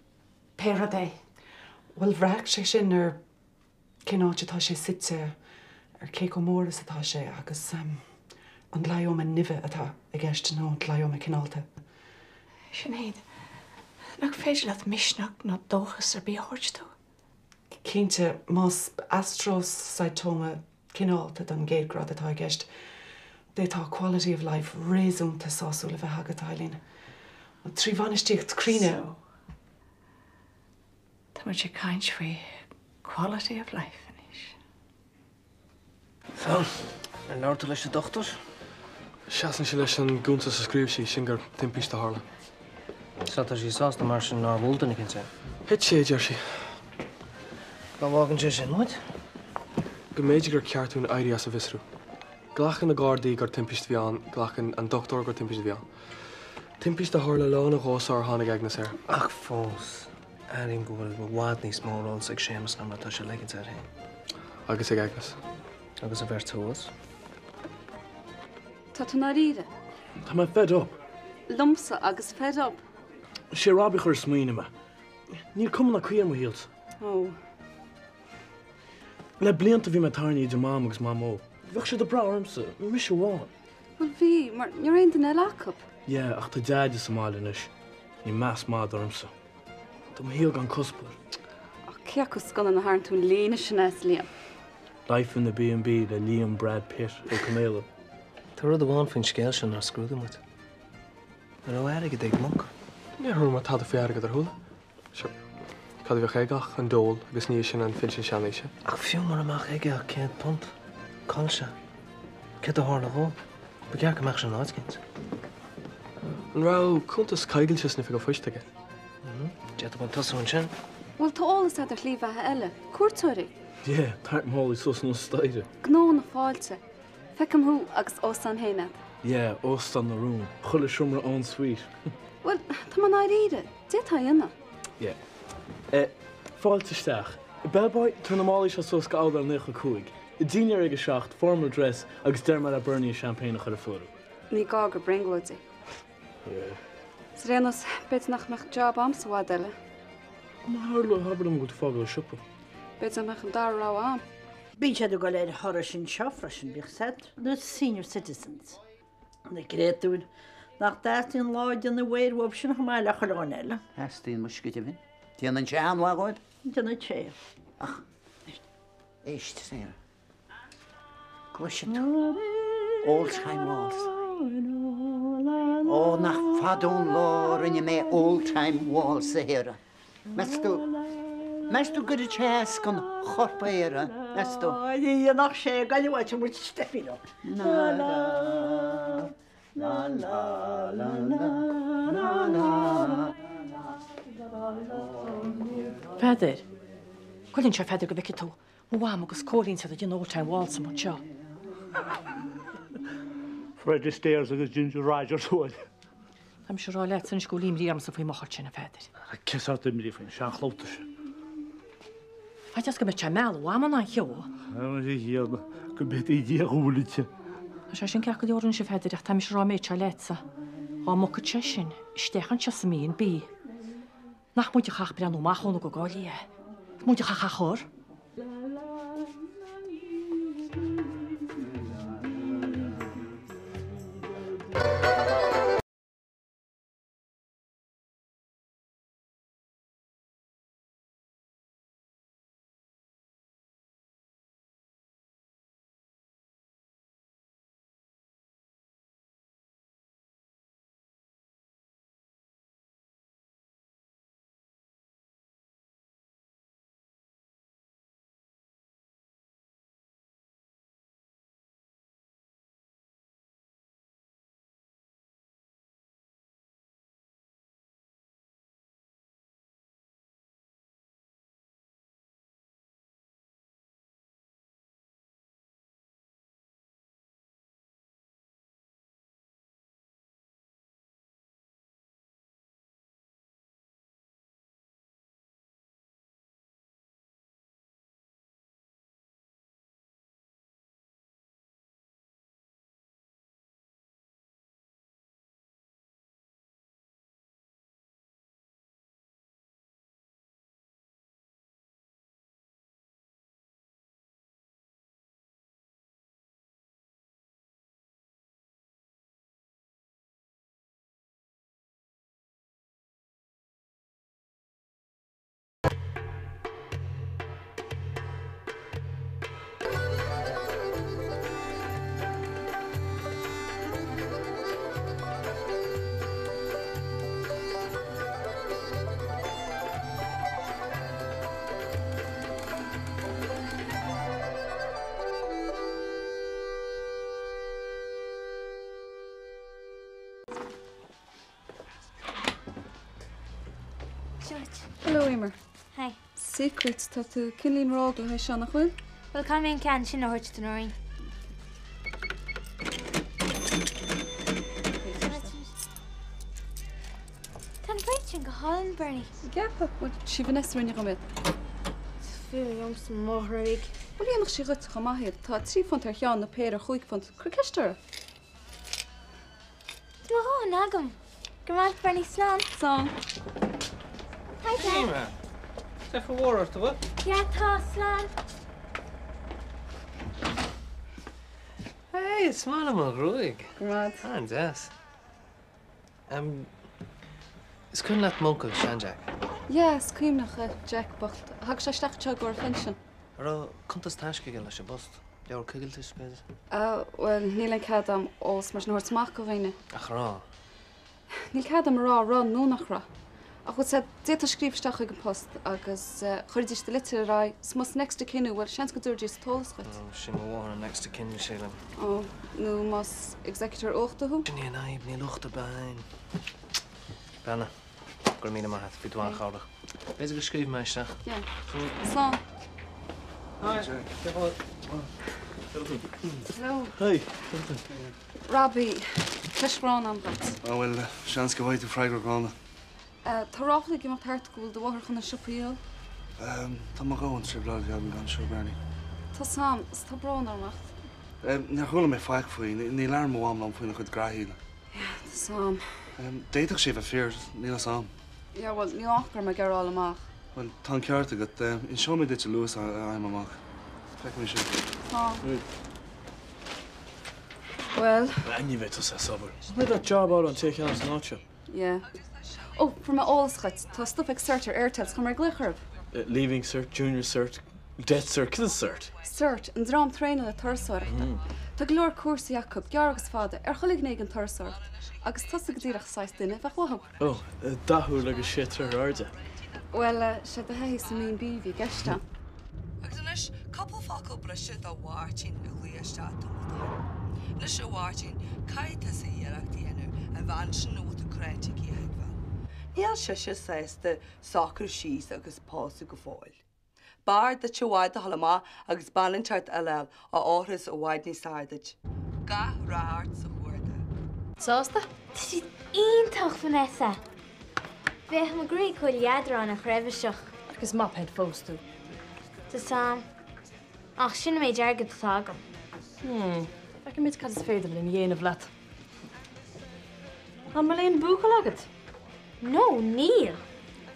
pé rud é? Bhuel, bhraithfeadh sé sin ar cén áit atá sé suite, ar cé chomh mór is atá sé agus an glioma nimhe atá i gceist nó glioma cineálta. Sinéad, nach féidir leat misneach ná dóchas ar bith a thabhairt dó? Cinnte, más astrocytoma cineálta den gcéad ghrád atá i gceist, d'fhéadfá quality of life réasúnta sásúil a bheith agat, Eileen. Trí bhainistíocht cruinne. So, tá muid ag caint faoi quality of life anois. So, ar labhair tú leis an dochtúir? Seasann sí leis an gcuntas a scríobh sí, sin gur timpiste a tharla. So tá sí sásta mar sin nár bhuail duine éicint é? Thit sé, a deir sí. Cá bhfágann sé sin muid? Go mb'fhéidir gur ceart dúinn éirí as an bhfiosrú. Glacann na Gardaí gur timpiste a bhí ann, glacann an dochtúir gur timpiste a bhí ann. Timpiste a tharla lá nó dhó sular tháinig Agnes air. Ach fós, airím go bhfuil i bhfad níos mó ar eolas ag Séamus ná mar atá sé ag ligint air féin. Agus ag Agnes. Agus an bheirt thuas. Tá tú ndáiríre? Tá mé fed up. Liomsa agus fed up. Sé Robbie a chuir ag smaoineamh mé. Níl cuma ná caoi ar mo shaolsa. Ó. Le blianta bhí mé tarraingthe idir Mam agus Mamó. Bheadh siad ag brath ormsa, mise amháin. Bhuel bhí, mar ní raibh aon duine eile acu. Yeah, ach tá Deaide sa mbaile anois. Níl meas madaidh ormsa. Tá mo shaol gan cuspóir. Ach cé acu scannán a tharraing tú an líne sin as, Liam? Life in the B&B le Liam Brad Pitt Ó Conaola. Tá rud amháin faoin scéal sin nár scrúdaigh muid. An raibh airgead ag Monk? Níor chuala mé tada faoi airgead ar chuala. Sure. Cad a bheadh aige ach an dól agus ní sin an phinsean seanaoise. Ach fiú mura mbeadh aige ach £100, cá bhfuil sé? Céard a tharla dhó? Ba cheart go mbeadh sé in áit éicint. An raibh cuntas coigilte san Oifig an Phoist aige? D'fhéadfadh muid tosú ansin. Bhuel, tá eolas agat ar shlí bheatha eile. Cuairteoirí. Yeah, tarraingt málaí suas an staighre. Gnó na fáilte. Feicim thú agus óstán féin agat. Yeah, Óstán na Rún. Chuile seomra en suite. Bhuel, tá mé ndáiríre. D'fhéadfá a dhéanamh. Yeah. Eh, fáilte isteach. Bellboy, tabhair na málaí seo suas go urlár 95. Dinnéar ag 7, formal dress, agus déarfaidh mé le Bernie an champagne a chur ag fuarú. Ní gá gur brionglóid í. Yeah. Ar aon nós, b'fhéidir nach mbeadh job a'msa i bhfad eile. Má tharla, abair liom go bhfuil tú ag fágáil an siopa. B'fhéidir nach mbeadh an dara rogha a'm. Bíonn siad ag dul ar thurais anseo freisin, bíodh said, na senior citizens, na créatúir, nach dteastaíonn lá ag déanamh aeir uathub sin chomh maith le chuile dhuine eile. Teastaíonn muis go deimhin. Déanann sé an-mhaith dhóibh. Déanann sé. Ach éist, Sarah. Cloiseann tú Old Time Waltz. Ó, nach fada ón lá a rinne mé Old Time Waltz, a Shara. Meas tú, meas tú go gcuirfidh sé as don chorp aera, meas tú? Ní dhéanfadh sé ag goil uait muid steipí leo. La la la la la la la la. Pheadair. Gabh anseo a Pheadair go bhfeice tú. Mo mham agus Cóilín is iad ag déanamh Old Time Waltz amuigh anseo. Fred Astaire agus Ginger Rogers uaidh. Tá mise ag rá leatsa anois go bhfuil imní ormsa faoi m'fhocal sin, a Pheadair. Cén sórt imní faoin seanchlabhta sin? Faitíos go mbeadh sé ag mealladh Mham ná an cheo. Go mb'é Dia a dhúilte. Tá sé sin ceart go leor anois, a Pheadair, ach tá mise ag rá an méid seo leatsa. Dá mbogfadh sé sin isteach anseo sa mB&B, Nach muid a chaithfeadh breathnú amach óna gcogáil é. Muid a chaithfeadh a chur. Eimear. Hi. Secrets, tá tú cineáilín róóg le haghaidh seo, nach bhfuil? Bhuel, caithfidh mé an ceann sin a thabhairt do Noreen. Tá an bhraoid sin go hálainn, Bernie. An gceapfá? Bhuel, sí Vanessa a rinne dhom iad. Is fiú liomsa mo mháthair. Bhuel, dhéanfadh sí dhuit chomh maith iad. Tá £3 ar cheann nó péire ar £5. Cuir ceist uirthi. Tá mo dhóthain agam. Go raibh maith agat, Bernie. Slán. Slán. Hi, Dad. Deifir mhór ort, an bhfuil? Yeah, tá. Slán. Hey, is maith liom an ghruaig. Go raibh maith. An-deas. Is cuimhin leat m'uncail, sean-Jack? Yeah, is cuimhneach, Jack bocht. Thagadh sé isteach anseo i gcomhair a phinsin. An raibh cuntas taisce aige leis an bpost? Leabhar coigiltis, b'fhéidir? Ah, bhuel, níl aon cead agam eolas mar sin a thabhairt amach do dhaoine. Ach an raibh? Níl cead agam a rá an raibh nó nach raibh. Ach bhuel, sea, d'fhéadfá scríobh isteach chuig an post agus chuirfidís do litir ar aghaidh 's más next of kin thú, bhuel, seans go dtabharfaidís an t-eolas dhuit. Ó, sí mo mháthair an next of kin, sílim. Ó, nó más executor uchta thú? Sin í an fhadhb, níl ucht ar bith againn. Breathnaigh, go raibh míle maith agat, bhí tú an-chabhrach. B'fhéidir go scríobhfaidh mé isteach. Yeah. Slán. Hi. Hello. Hi. Robbie, ceist ghránna agam dhuit. Á bhuel, seans go bhfaighidh tú freagra gránna. Tá ráflaí ag imeacht thart go bhfuil do mháthair chun an siopa a dhíol. Tá mo dhóthain trioblóidí agam gan seo, Bernie. Tá 's a'm, 's tá brón orm ach. Níor chuala mé faic faoi. Ní labhrann mo mham liom faoina cuid graithí. Yeah, tá 's a'm. D'fhéadfadh sé bheith fíor, níl 'fhios a'm. Yeah, bhuel, níl ach go raibh mé ag iarraidh a fháil amach. Bhuel, tá an ceart agat. Inseoidh mé duit a luaithe is a fhaighim amach. Feicfidh mé sibh. Slán. Bhuel. Ní bheidh tusa sobair. Ní bheadh job áil an té cheann san áit seo. Yeah. Oh, fuair mé eolas dhuit. Tá stuif ag Cert ar Airtel, 's chuir mé glaoch orthu. Leaving Cert, Junior Cert, Death Cert, cad is Cert? Cert, an dream traenála turasóireachta. Tá go leor cúrsaí acu, gearr agus fada, ar chuile ghné den turasóireacht. Agus tusa go díreach saghas duine a bheadh uathu. Oh, dathúil agus sé troithe ar airde. Bhuel, sé do thaithí sa mB&B a bhí i gceist ann. Agus anois, cúpla focal breise do Mháirtín a ghlaoigh isteach tamall ó shin. Anois, a Mháirtín, caithfidh tusa iarracht a dhéanamh an bhean sin a bhfuil tú cráite aici a thuigbheáil. Níl sise sásta socrú síos agus pósadh go fóill. B'fhearr duit i bhfad a dhul amach agus bean inteacht eile a fháil a fhóirfeas i bhfad níos fearr duit. Gach rath ort sa chuardach. Sásta? Tá siad iontach, Vanessa! Bheadh mo ghruaig chomh leadránach roimhe seo. Ach is mophead fós tú. Tá 's a'm. Ach sin an méid airgid atá agam. Hmm. Feicfimid cad is féidir linn a dhéanamh leat. An bhfuil aon buachaill agat? No, níl!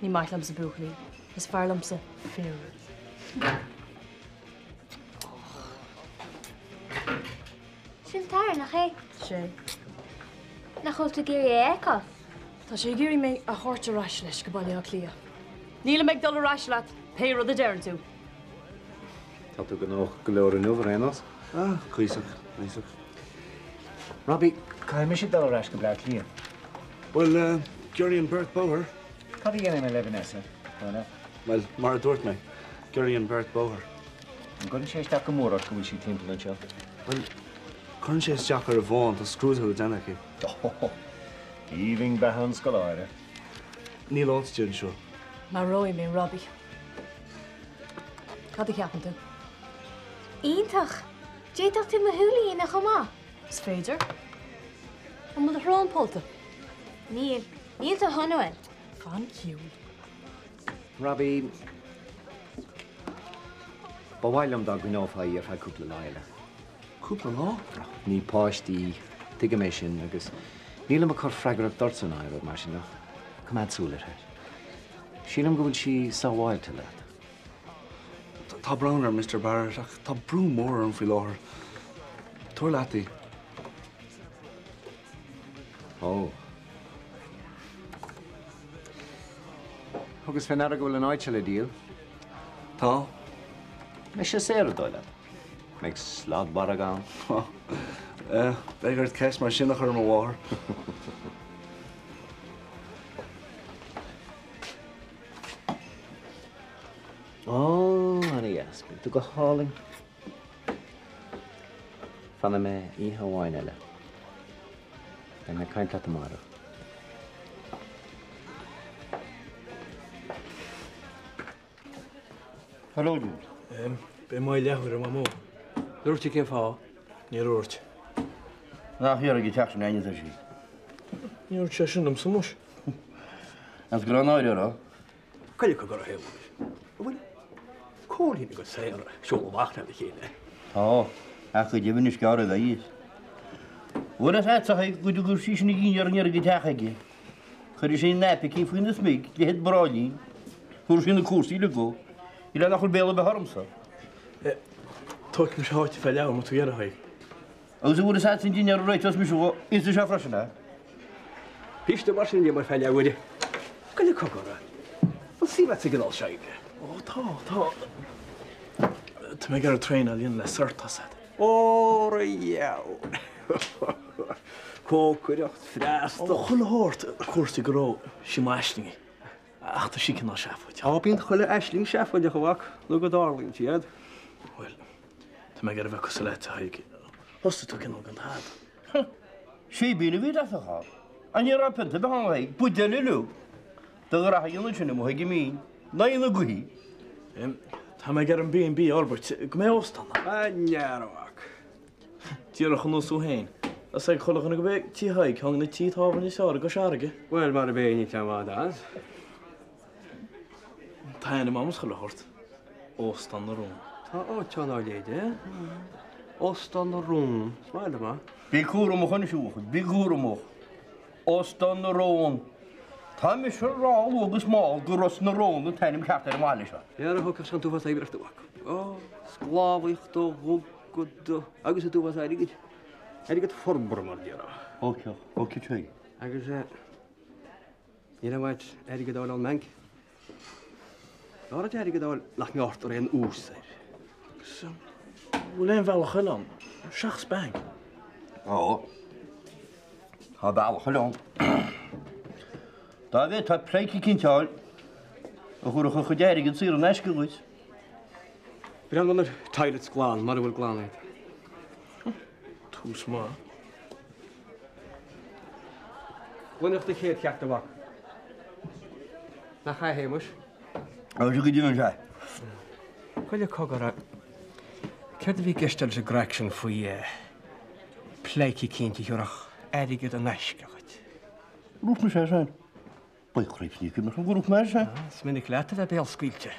Ní maith liomsa buachaillí. Is fearr liomsa fir. Sin t'athair, nach é? Sé. Nach bhfuil tú ag iarraidh é a fheiceáil? Tá sé ag iarraidh mé a thabhairt ar ais leis go Baile Átha Cliath. Nílim ag dul ar ais leat, pé rud a deireann tú. Tá tú gnóthach go leor inniu, ar aon nós? Ah, cuíosach, cuíosach. Robbie, caithfidh mise dul ar ais go Bleá Cliath. Bhuel, giorraíonn beirt bóthar. Cad a dhéanfaidh mé le Vanessa, dar leat? Bhuel, mar a dúirt mé, giorraíonn beirt bóthar. An gcuireann sé isteach go mór ort go bhfuil sí timpeall anseo? Bhuel, cuireann sé isteach ar Yvonne, tá scrúduithe le déanamh aici. Ó, aoibhinn beatha an scoláire. Níl áit di anseo. Maróidh mé Robbie. Cad a cheapann tú? Iontach! D'fhéadfadh tú mo shúile a dhéanamh chomh maith. Is féidir. An bhfuil do shrón pollta? Níl. Níl do shon, an bhfuil? Fan ciúin. Robbie, ba mhaith liom dá gcoinneofá í ar feadh cúpla lá eile. Cúpla lá? Ní páiste í, tuigim é sin, agus nílim ag cur freagracht ortsa ná aon rud mar sin, ach coimeád súil uirthi. Sílim go bhfuil sí sábháilte leat. Tá brón orm, Mister Barrett, ach tá brú mór orm faoi láthair. Tabhair leat í. Ó. Thugas fé ndeara go bhfuil an áit seo le díol. Tá. Mbeidh sé saor, an dóigh leat? Mbeidh sladmhargadh ann? Beidh ort ceist mar sin a chur ar mo mháthair. Ó, ana-dheas. Beidh tú go hálainn. Fanfaidh mé oíche amháin eile. Beidh mé ag caint leat amárach. Hello, James. Beidh moill leathuair a Mhamó. Dúirt sí cén fáth? Níor dhúirt. Nach iarraidh an teach sin againne atá sí. Níor dhúirt sé sin liomsa muis. As go raibh náire orthu. Cuir cogar a Shéamuis. An bhfuil cóilín agus Sarah ag siúl amach lena chéile? Tá, ach go deimhin is gearr a bheidh. Bhfuil fhios a'dsa go dtugadh sí sin a dhinnéar an iarraidh an teach aige. Chuireadh sé naipicín faoina smig, leithéid bráillín. Thabharfadh sí na cúrsaí uilig dhó. Shílfeá nach bhfuil béal ar bith ormsa. Tógfaidh mise áit ar feadh leathuair má tá tú ag iarraidh, a Thaidhg. Agus an bhfuil fhios a'dsa an dinnéar a réiteos mise dhó, íosfaidh sé freisin é. Péiste mar sin liom ar feadh leathuaire. Cuir cogar, an bhfuil suim agat sa gcineál seo oibre? Ó tá, tá. Tá mé ag iarraidh traenáil a dhéanamh le cert, tá 's a'd. Óra dheabhail! Cócaireacht, freastal. Ó, chuile shórt cúrsaí gnó, sí m'aisling í. Ach tá sí cineál seafóideach. Á, bíonn chuile aisling seafóideach, a mhac, nó go dtarlaíonn siad. Bhuel, tá mé ag iarraidh a bheith cosúil leat, a Thaidhg. Thosaigh tú cineál gan tada. Séibín a bhí i dtosach ann. Ach ní raibh punt ar bith ann a Thaidhg, buidéal uilig. Do ghraithe a dhéanamh sin amuigh ag an mín, in aghaidh na gaoithe. Tá mé ag iarraidh an B&B a fhorbairt go mbeidh óstán ann. A n'fhear, a mhac. Díreach ar nós thú féin. Tá 's ag chuile dhuine gurb é Tí Thaidhg ceann de na tithe tábhairne is fearr i gCois Fharraige. Bhuel, mar a bheidh, níl sé i bhfad as. Tá ainm agam is chuile shórt. Óstán na Rún. Tá áit ann á leithéid, eh? Óstán na Rún. Is maith liom é. Bí cúramach anois, a bhuachaill, bí cúramach. Óstán na Rón. Tá mise a rá luath agus mall gur Ros na Rón an t-ainm ceart ar an bhaile seo. Ara thógfadh sé an t-uafás oibre ort, a mhac. Ó, sclábhaíocht ó dhubh go dubh agus an t-uafás airgid. Airgead forbartha mar a déarfá. Ó, ceach, ó, cití. Agus níl aon mhaith airgead a fháil ón mbanc. B'fhearr duit airgead a fháil nach ngearrtar aon ús air. Agus an bhfuil aon bhealach eile ann seachas banc? Ó, tá bealach eile ann. Dá bhféadfá pleidhce eicínt a fháil a thabharfadh a chuid airgid saor in aisce dhuit. Breathnaigh na toilets glan, mura bhfuil glan iad. Tús maith. Gloineach do chéad cheacht, a mhac. Nach ea, a Shéamuis? Agus go deimhin sea. Cuileadh cogar, céard a bhí i gceist leis an gcraic sin faoi pleidhce eicínt a thabharfadh airgead in aisce dhuit? Dúirt mise é sin. By cripes ní cuimhin liom go raibh mé air sin. Is minic leat a bheith béalscaoilte.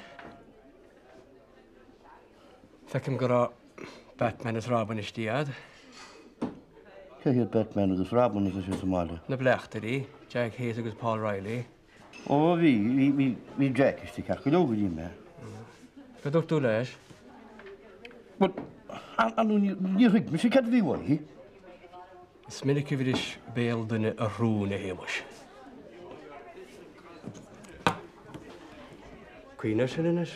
Feicim go raibh Batman is Robin istigh a'd. Cé hiad Batman agus Robin atá sé sa mbaile? Na bleachtairí, Jack Hayes agus Paul Riley. Ó bhí, bhí, bhí, bhí Jack istigh ceart go leor go dtí mé. Cad dúirt tú leis? Bhuel, ar ndóigh níor thuig mise cad a bhí uaithi. Is minic a bhris béal duine a rún, a Shéamuis. Cuimhnigh air sin anois.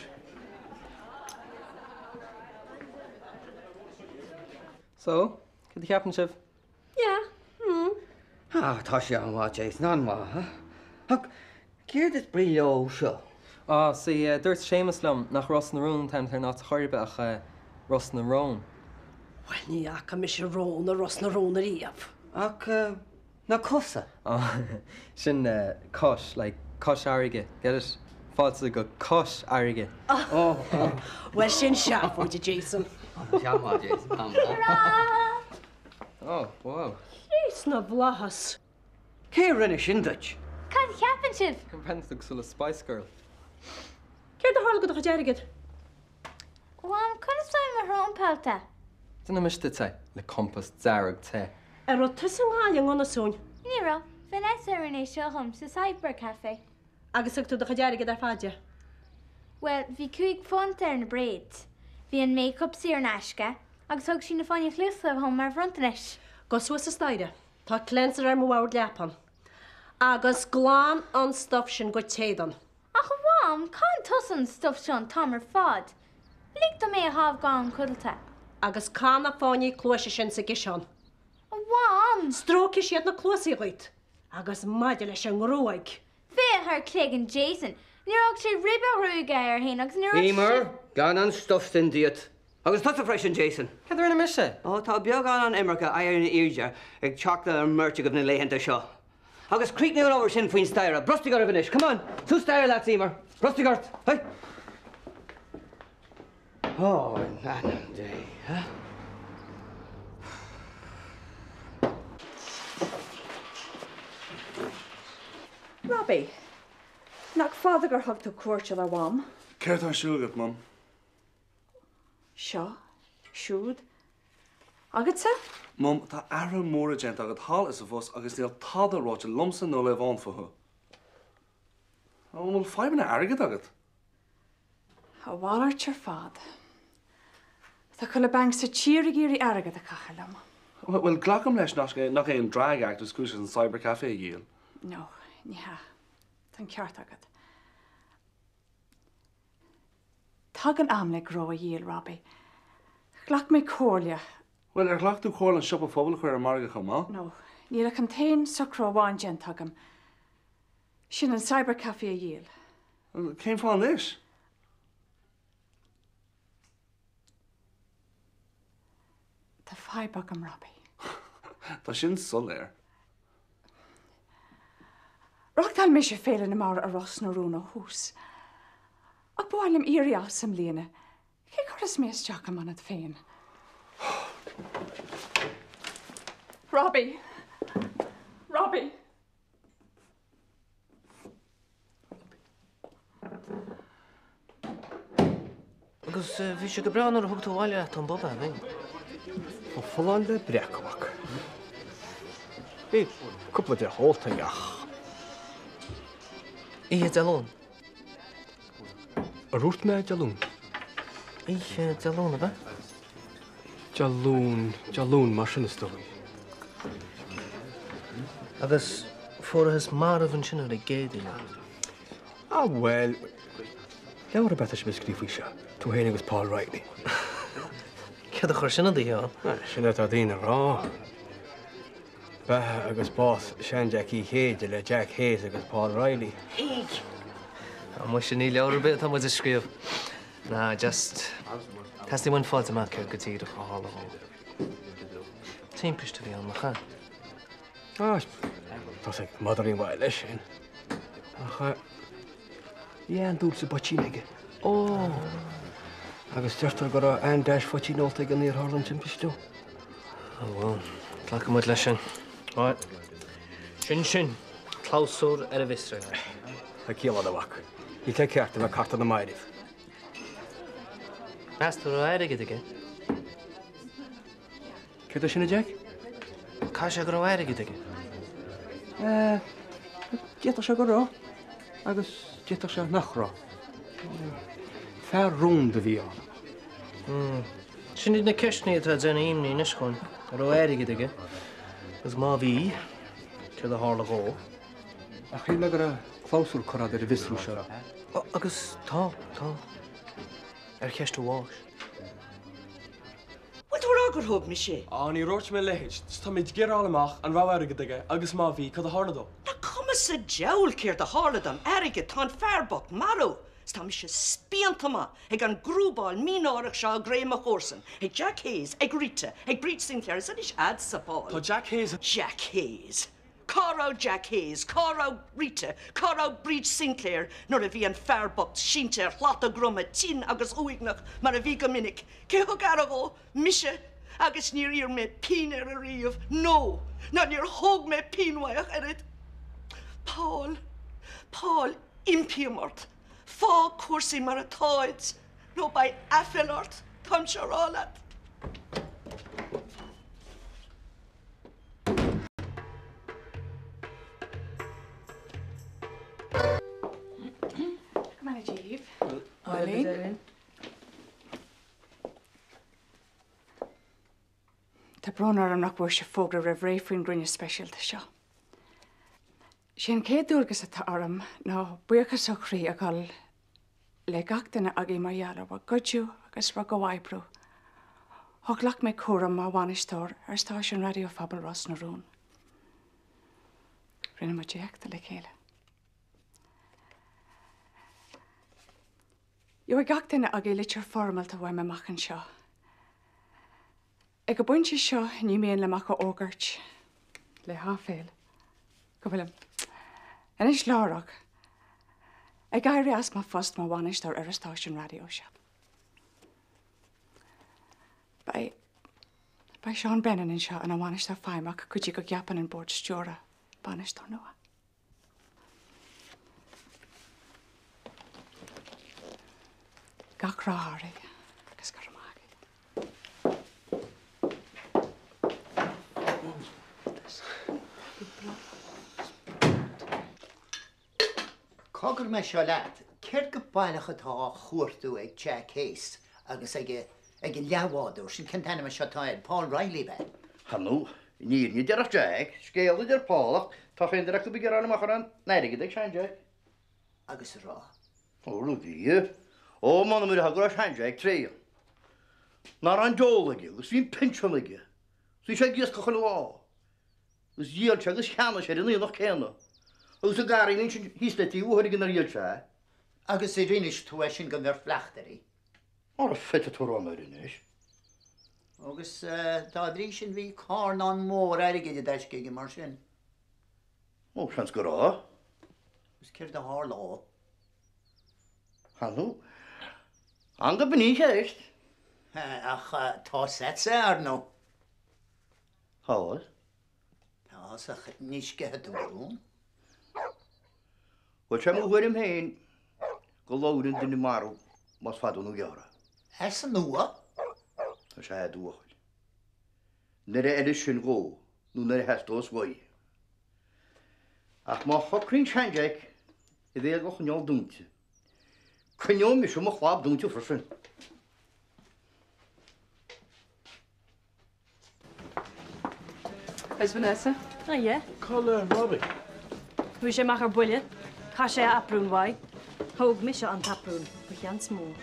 So, cad a cheapann sibh? Yeah, hmm. Ah, tá sé an-mhaith, Jason, an-mhaith. Ach céard is brí leo seo? Ah, see, dúirt Séamus liom nach Ros na Rún an t-ainm atá ar an áit chor ar bith ach Ros na Rón. Bhuel, ní fhaca mise rón i Ros na Rún ariamh. Ach na cosa? Ah, sin cois, like, Cois Fharraige, get it? Fáilte go Cois Fharraige. Oh, bhuel sin seafóid, a Jason. An-mhaith, Jason, an-mhaith. Oh, wow. Chríost na bhFlaitheas. Cé a rinne sin duit? Cad a cheapann sibh? Breathnaíonn tú cosúil le Spice Girl. Céard a tharla go do chuid airgid? A Mham, conas tá mo shrón pollta? Déanfaidh mise duit é le compás dearg te. An raibh tusa i nGaillimh i nGunasúin? Ní raibh. Vanessa a rinne é seo dhom sa Cyber Cafe. Agus thug tú do chuid airgid ar fad di? Bhuel, bhí £5 ar na braids. Bhí an make-up saor in aisce agus thug sí na fáinní cluaise dhom mar bhronntanais. Gabh suas an staighre. Tá cleanser ar mo bhord leapan. Agus glan an stuif sin go t-éadan. Ach a Mham, caitheann tusa an stuif seo an t-am ar fad. Lig dom é a shá go codlata. Agus caith na fáinní cluaise sin sa gciseán. A Mham! Stróicfidh siad na cluasaí dhuit. Agus maidir leis an ngruaig. Féach ar chloigeann Jason. Níor fhág sé ribe ghruaige air féin agus níor fhág Emer, glan an stuif sin díot. Agus tusa freisin, Jason. Cad a rinne mise? Ó, tá beagán an iomarca oighir in airde ag teacht ar an mbeirt agaibh na laethanta seo. Agus críochnaigh an obair sin faoin staighre. Brostaigh oraibh anois. Come on! Suas staighre leat, Emer. Brostaigh ort. Hey! Ó, in ainm Dé, ha? Robbie, nach fada gur thug tú cuairt ar do mham? Céard tá ar siúl agat, Mum? Seo, siúd, agatsa? Mum, tá athruithe móra déanta agat thall is abhus agus níl tada ráite liomsa nó le Yvonne fúthu. An bhfuil fadhbanna airgid agat? A mhalairt ar fad. Tá chuile banc sa tír ag iarraidh airgead a chaitheamh liom. Bhuel, glacaim leis nach é an drag act is cúis leis an cyber cafe a dhíol. No, ní hea. Tá an ceart agat. Tagann am le gnó a dhíol, Robbie. Ghlac mé comhairle. Bhuel, ar ghlac tú comhairle an siopa phobail a chur ar an margadh chomh maith? No, níl ach an t-aon socrú amháin déanta agam. Sin an cyber cafe a dhíol. Cén fáth anois? Tá fadhb agam, Robbie. Tá sin soiléir. Reáchtáil mise Féile na Mara i Ros na Rún ó thús. Ach ba mhaith liom éirí as i mbliana. Cé a chuirfeas mé isteach i m'ionad féin? Robbie! Robbie! Agus bhí sé go breá nuair a thug tú abhaile leat ón bpub é, bhí? Tá folláin le breacadh, a mhac. Bhí cúpla deoch ólta aige ach. Oíche Dé Luain. Ar dhúirt mé Dé Luain? Oíche Dé Luain, ab ea? Dé Luain, Dé Luain, mar sin is dóigh. Agus fuarathas marbh ansin ar an gCéadaoin é. Ah bhuel, leabhar ab ea atá sibh ag scríobh faoi seo, tú féin agus Paul Reilly. Céard a chuir sin i do cheann? Sin atá daoine a rá. Beatha agus bás sean-Jeaic Uí Chéide le Jack Hayes agus Paul Reilly. Ag! Á muise ní leabhar ar bith atá muid a scríobh. Ná just teastaíonn uainn fáilt amach céard go díreach a tharla dhó. Timpiste a bhí ann, nach ea? Á, tá's ag madraí an bhaile sin. Ach bhí an-dúil sa bpoitín aige. Ó! Agus deirtear go raibh an-dash phoitín ólta aige nuair a tharla an timpiste dó. Ó bhuel, glacfaidh muid leis sin. Right. Sin sin. Clabhsúr ar an bhfiosrú. Tá ciall agat, a mhac. Níl sé ceart a bheith ag cartadh na mairbh. Meas tú raibh airgead aige? Céard é sin, a Jack? Caithfidh sé go raibh airgead aige. Eh, d'fhéadfadh sé go raibh, agus d'fhéadfadh sé nach raibh. Fear rúnda a bhí ann. Hmm. Sin iad na ceisteanna atá ag déanamh imní anois dhúinn. An raibh airgead aige? Agus má bhí, céard a tharla dhó? Ach shíl mé go raibh clabhsúr curtha agat ar an bhfiosrú seo. Ó, agus tá, tá. Ar cheist a bháis. Bhfuil tú a rá gur thóg mise é? Á, níor dhúirt mé a leithéid. Just táimid ag iarraidh a fháil amach an raibh airgead aige agus má bhí, cad a tharla dó? Nach cuma sa diabhal céard a tharla don airgead, tá an fear bocht marbh! 'S tá mise spíonta maith ag an gcrúbáil mínáireach seo i gcroí mo chomharsan, ag Jack Hayes, ag Rita, ag Bríd Sinclair is anois a'dsa, Paul. Tá Jack Hayes. Jack Hayes! Cá raibh Jack Hayes, cá raibh Rita, cá raibh Bríd Sinclair nuair a bhí an fear bocht sínte ar shlat a dhroma tinn agus uaigneach mar a bhí go minic? Cé thug aire dhó? Mise! Agus níor iarr mé pingin air ariamh, no, ná níor thóg mé pingin uaidh ach oiread. Paul, Paul, impím ort, fág cúrsaí mar atáid, nó beidh aiféala ort, táimse á rá leat. Go mbeannaí Dia dhaoibh. Eileen. Tá brón orm nach bhfuair sibh fógra roimh ré faoin gcruinniú speisialta seo. Sé an chéad dualgas atá orm ná buíochas ó chroí a dhul le gach duine agaibh mar gheall ar bhur gcuidiú agus bhur gcomhoibriú ó ghlac mé cúram mar bhainisteoir ar stáisiún Raidió Phobail Ros na Rún. Rinne muid éachtaí le chéile. Gheobhaidh gach duine agaibh litir foirmeálta uaim amach anseo. Ag an bpointe seo ní mian liom ach a fhógairt, le háiféal, go bhfuilim, anois láithreach, ag éirí as mo phost mar bhainisteoir ar an stáisiún raidió seo. Beidh, beidh Seán Brennan anseo ina bhainisteoir feidhmeach go dtí go gceapann an Bord Stiúrtha bainisteoir nua. Gach rath oraibh agus go raibh maith agat. Cogar mé seo leat, céard go baileach atá á chuartú ag Jack Hayes agus ag ag an leathbhádóir sin, cén t-ainm seo atá air, Paul Reilly, ab ea? Ar ndóigh, an fhírinne a déarfadh Jack, scéal a deir Paul ach tá chaon duine acu ag iarraidh fháil amach an raibh aon airgead ag Sean-Jack. Agus an raibh? Ó, rudaí. Ó, m'anam ar go raibh Sean-Jack tréan. Ná raibh an deol aige agus bhí an pinsean aige. Bhí sé ag iascach chuile lá. Agus dhíol sé agus cheannaigh sé ar an aonach céanna. Agus an garraí ansin thíos le taobh an bhóthair inar dhíol sé é. Agus ar inis tú é sin don bheirt bhleachtairí? Ara feicfidh tú rá nár inis. Agus dá bhrí sin bhí carnán mór airgid i dtaisce aige mar sin. Ó, seans go raibh. Agus céard a tharla dhó? Ar ndóigh, an go b'in í an cheist. Ach tá 's a'dsa, ar ndóigh. Tá. Tá, ach ní sceithfidh tú do rún. Bhuel, sé mo thuairim féin go labhrann duine marbh más fada nó gearr é. As an nua? Tá sé a'd, a bhuachaill. Nuair a fheileas sin dhó nó nuair a theastós uaidh. Ach má shocraíonn Sean-Jeaic a bhéal a choinneáil dúnta, coinneoidh mise mo chlab dúnta freisin. How's Vanessa? Ah yeah. Cá bhfuil Robbie? Chuaigh sé amach ar buile. Chaith sé a aprún uaidh. Thóg mise an t-aprún. Ba sheans mór.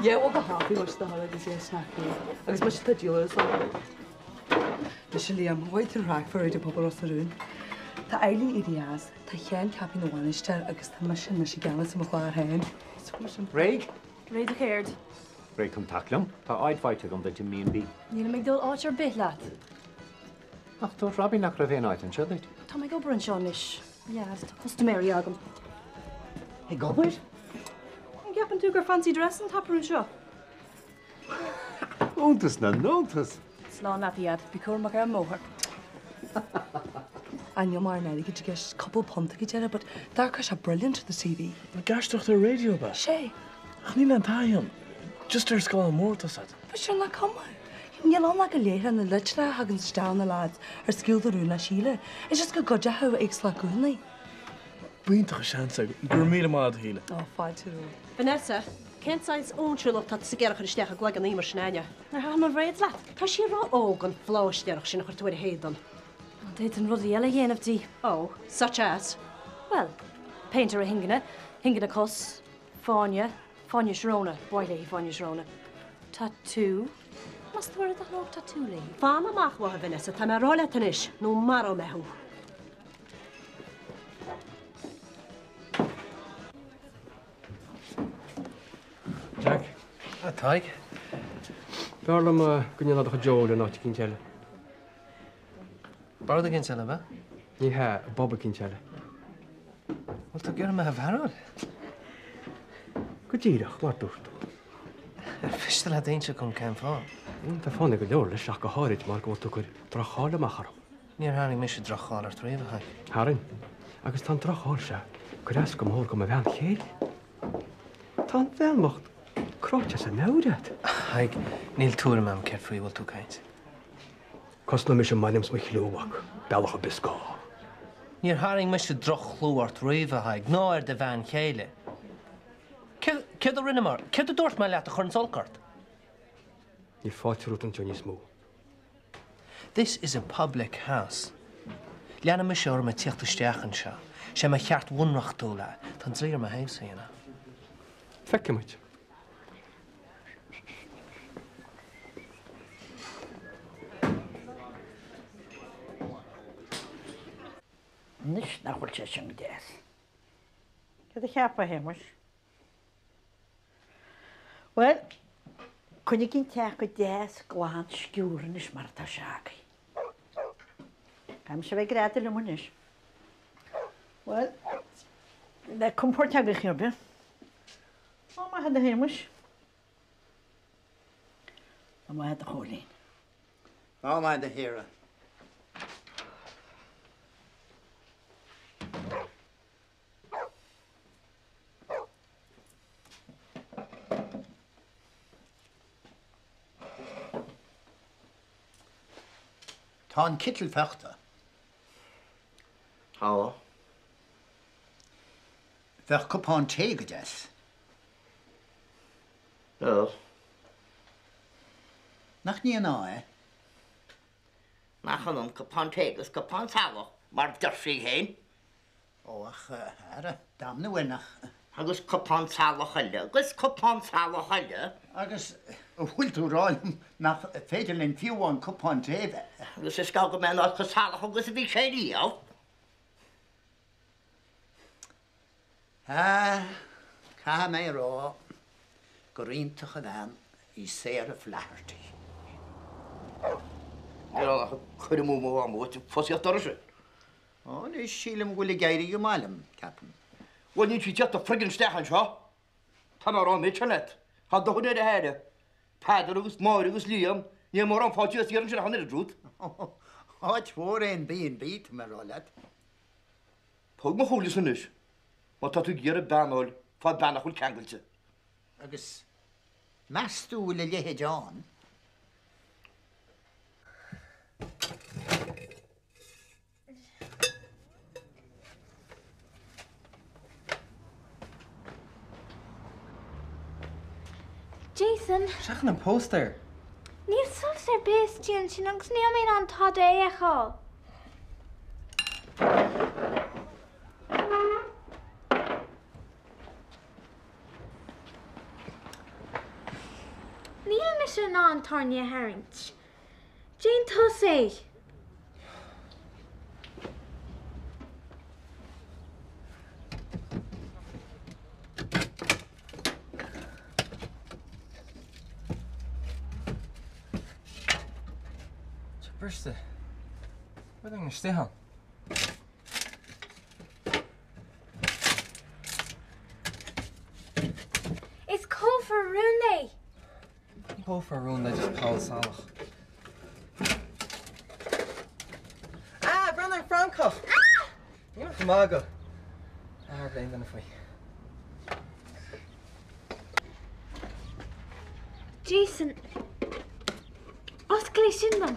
Yeah, well go happy leis the holidays yeah snack Agus mise tá díol ar Mise Liam, mhaith tú raic for Raidió Pobail Ros na Rún. Tá Eileen éirithe as, tá Seán ceaptha ina bhainisteoir agus tá mise anois i gceannas ar mo chlár féin. Réidh? Réidh do chéard? Réidh chun teacht liom? Tá áit faighte agam duit i mB&B. Nílim ag dul áit ar bith leat. Ach dúirt Robbie nach raibh aon áit anseo duit. Tá mé ag obair anseo anois. Leaid, tá custaiméirí agam. Ag obair? An gceapann tú gur fancy dress an t-aprún seo? Iontas na n-iontas! Slán leat, a Dhaid. Bí cúramach ar an mbóthar. I know mar an airgid i gceist, cúpla punt ag an deireadh, but d'amharcfadh sé brilliant ar the TV. Ag aisteoireacht ar an raidió, ab ea? Sé. Ach níl aon taithí agam. Just ar scáileán mór atá 's a'd. But sure nach cuma. Níl ann ach go léitheoir na litreacha a thagann isteach ó na lads ar Scéalta Rúin le Síle. It's just go gcuideoidh éagsúlacht guthanna. B'iontach an seans é. Go raibh míle maith agat, a Shíle. Ó, fáilte romhat. Vanessa, cén saghas óinsiúlacht atá tusa ag iarraidh a chur isteach i gcloigeann Eimear sin a'inne? Nár thaitin mo bhréid leat? Tá sí ró-óg an phláistéireacht sin a chur tú ar a héadan. An d'fhéadfainn rudaí eile a dhéanamh di? Oh, such as? Bhuel, péint ar a hingne, hingne cos, fáinne, fáinne Sharona, ba mhaith léi fáinne Sharona. Tatú? Meas tú ar thaitneodh tatú léi? Fan amach uaithi, a Vanessa, tá mé a rá leat anois, nó maróidh mé thú. Jack. A Thaidhg. B'fhearr liom go ndéanfá do chuid óil in áit eicínt eile. Bord eicínt eile, ab ea? Ní hea, i bpub eicínt eile. Bhfuil tú ag iarraidh mé a mhearáil? Go díreach, mar dúirt tú. Ar mhiste leat inse dom cén fáth? Tá fáthanna go leor leis ach go háirid mar go bhfuil tú ag cur droch-cháil amach orm. Níor tharraing mise droch-cháil ort riamh, a Thaidhg. Tharraing. Agus tá an droch-cháil seo ag cur as go mór go mo bhean chéile. Tá an bhean bhocht cráite as a meabhair agat. A Thaidhg, níl tuairim a'm céard faoi a bhfuil tú ag caint. Cosnóidh mise m'ainm 's mo chliú, a mhac, bealach ar bith is gá. Níor tharraing mise droch-chlú ort riamh, a Thaidhg, ná ar do bhean chéile. Céard a rinne mé, céard a dúirt mé leat a chuireanns olc ort? Níl fáilte romhat anseo níos mó. This is a public house. Leanfaidh mise orm ag tíocht isteach anseo. Sé mo cheart bhunreachtúil é. Tá an dlí ar mo thaobhsa, you know. Feicfidh muid. Anois nach bhfuil sé sin go deas. Céard a cheapfá, a Shéamuis? Bhuel, coinnigh an teach go deas glan sciúrtha anois mar atá sé agaibh. Caithfidh mise a bheith ag greadadh liom anois. Bhuel, ní bheidh compóirt agaibh chor ar bith. Lá maith agat a Shéamuis. Lá maith agat a Chóilín. Lá maith a Shara. Tá an citeal feicthe. Tá. Bheadh cupán tae go deas. Bheadh. Nach ndéanfá é? Nach ionann cupán tae agus cupán salach, mar deir sí féin. Ó, ach, a Shara, damnú é nach. Agus cupán salach eile, agus cupán salach eile. Agus an bhfuil tú ag rá liom nach féidir linn fiú amháin cupán tae a bheith. Agus is gá go mbeidh an áit chomh salach agus a bhí sé riamh. Ah, caithfidh mé a rá gur iontach an bhean í Sarah Flaherty. Níl ann ach cur amú mo ama uait ag fosaíocht dorais. Ó, anois, sílim go bhfuil ag éirí go maith liom, ceapaim. Bhuel, níl sí ag tíocht a friggin isteach anseo. Tá mé ag rá an méid seo leat. Tá dóthain ar a haire. Peadar agus Máire agus Liam, níl mórán fáilte is iarrann siad ach an oiread romhat. Áit mhór é an B&B, tá mé ag rá leat. Tóg mo shúilesa anois, má tá tú ag iarraidh bean a fháil, faigh bean nach bhfuil ceangailte. Agus meas tú bhfuil a leithéid ann? Jason! Seachain an póstaer! Níl solas ar bith istigh ansin agus níl mé in ann tada a fheiceáil. Níl mise in ann tairní a tharraingt. Déan tusa é! Tá briste. Rud éigin istigh ann. Is cófra rúnda é! Ní cófra rúnda, just poll salach. Ah, breathnaigh francach! Ah! Níl ach magadh. Ná habair le haon duine faoi. Jason, oscail é sin dom.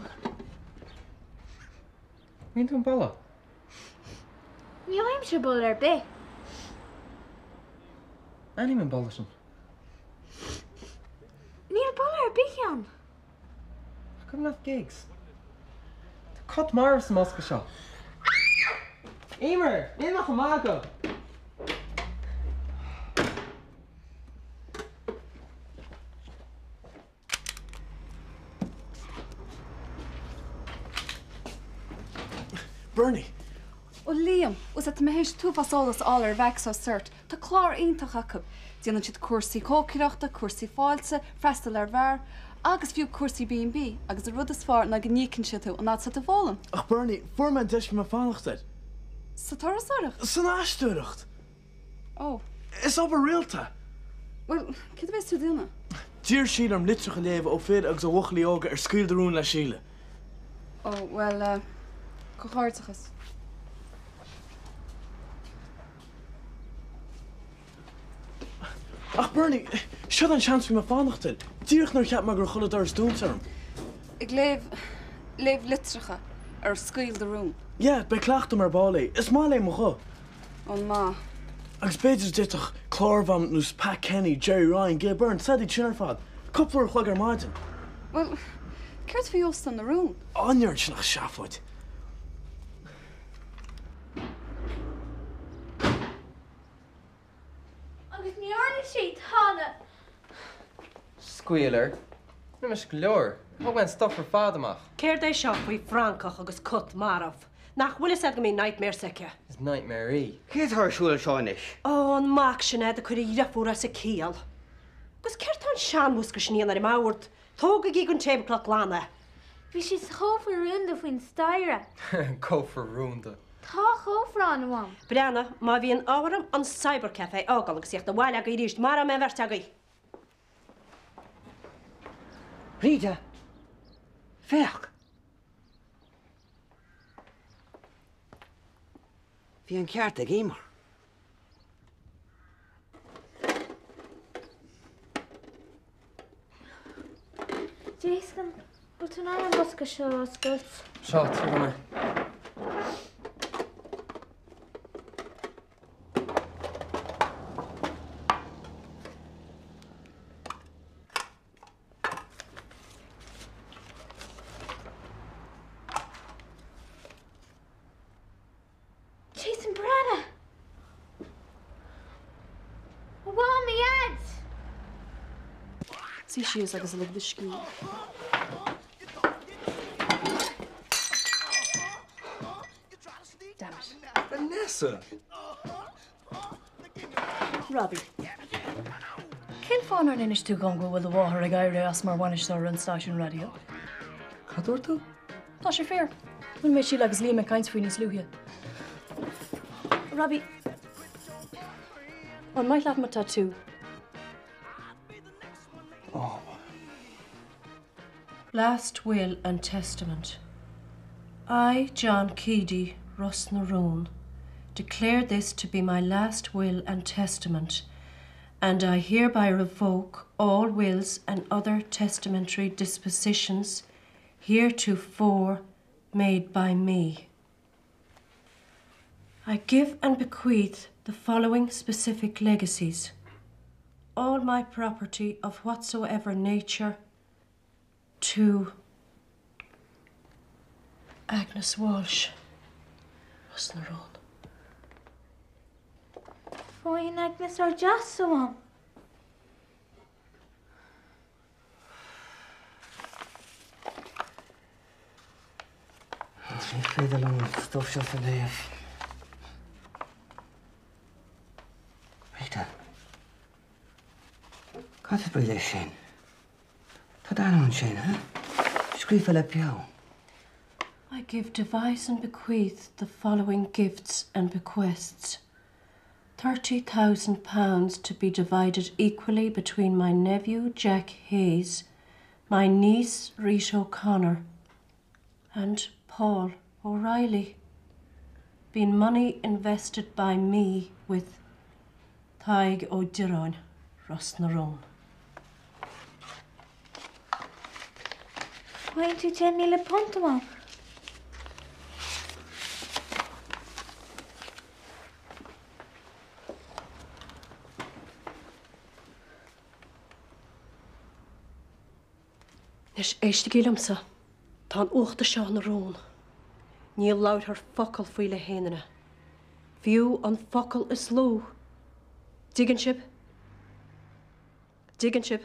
Bhfuil tú an boladh? Ní fhaighimse boladh ar bith. Aithním an boladh sin. Níl boladh ar bith ann. Nach cuimhin leat Giggs? Tá cat marbh sa mbosca seo. Emer! Níl mé ach ag magadh! Bernie! Ó Liam, bhfuil 's agat tá mé théis an t-uafás eolas a fháil ar Bhexo Cert. Tá clár iontach acu. Déanann siad cúrsaí cócaireachta, cúrsaí fáilte, freastal ar bheár, agus fiú cúrsaí B&B, agus an rud is fearr ná go n-íocann siad thú an fhad is atá tú ag foghlaim. Ach Bernie, fuair mé an deis a bhí mé ag fanacht air. Sa turasóireacht? San aisteoireacht! Ó. Is obair rialta! Bhuel, céard a bheas tú ag déanamh? D'iarr Síle orm litreacha a léamh ó fir agus ó bhuachaillí óga ar scaoil do rún le Síle. Ó, bhuel, eh, comhghairdeachas. Ach Bernie, seo an seans a bhí mé ag fanacht air. Díreach nuair a cheap mé go raibh chuile doras dúnta orm. Ag léamh, léamh litreacha ar scaoil do rún. Yeah, beidh cleachtadh agam ar ball é. Is maith léi mo ghuth. An maith. Agus b'fhéidir d'fhéadfadh clár a bheith ann nós Pat Kenny, Gerry Ryan, Gay Byrne, said iad sin ar fad. Cúpla uair a chloig ar maidin. Bhuel, céard faoi Óstán na Rún? Á, ní raibh sin ach seafóid. Agus ní dhearna sé tada. Scaoil air. Rinne mise go leor. Thóg mé an stuif ar fad amach. Céard é seo faoi francach agus cat marbh? Nach bhfuil fhios a'd go mbíonn nightmares aici? Is nightmare í. Céard atá ar siúl anseo anois? Ó, an mac sin a'd ag cur a dhriofúr as a ciall. Agus céard tá an seanbhosca sin a dhéanamh ar an mbord? Tógaigí den tablecloth glan é. Bhí sé sa chófra rúnda faoin staighre. Cófra rúnda. Tá cófra ann, a Mham. Breathnaigh, má bhíonn ádh orm an cybercafé a fhágáil agus theacht abhaile agaibh arís, maróidh mé an bheirt agaibh. Rita! Féach! Bhí an ceart ag Eimear. Jason, bhfuil tú in ann an bosca seo a oscailt? Seo, tabhair dom é. Jason breathnaigh! A Mham, a Dhaid! Suigh síos agus lig do scíth. Damn it. Vanessa! Robbie. Cén fáth nár inis tú dhom go bhfuil do mháthair ag éirí as mar bhainisteoir an stáisiúin raidió? Cad dúirt tú? Tá sé fíor. Bhuail mé Síle agus Liam ag caint faoi níos luaithe. Robbie, an maith leat mo tatú? Oh. Last Will and Testament. I, John Keady, Ros na Rún, declare this to be my last will and testament, and I hereby revoke all wills and other testamentary dispositions heretofore made by me. I give and bequeath the following specific legacies. All my property of whatsoever nature to Agnes Walsh, Ros na Rún. Faigheann Agnes ár dteach, a Mham. Ní féidir liom an stuif seo a léamh. Rita. Cad is brí leis sin? Tá d'ainm ansin, huh? Scríofa le peann. I give devise and bequeath the following gifts and bequests. £30,000 to be divided equally between my nephew Jack Hayes, my niece Rita O'Connor, and Paul O'Reilly, being money invested by me with Tadhg Ó Direáin, Ros na Rún. Faigheann tú £10,000, a Mham. Anois, éistigí liomsa. Tá an uchta seo ina rún. Ní labharfar focal faoi le haon duine. Fiú an focal is lú. Dtuigeann sibh? Dtuigeann sibh?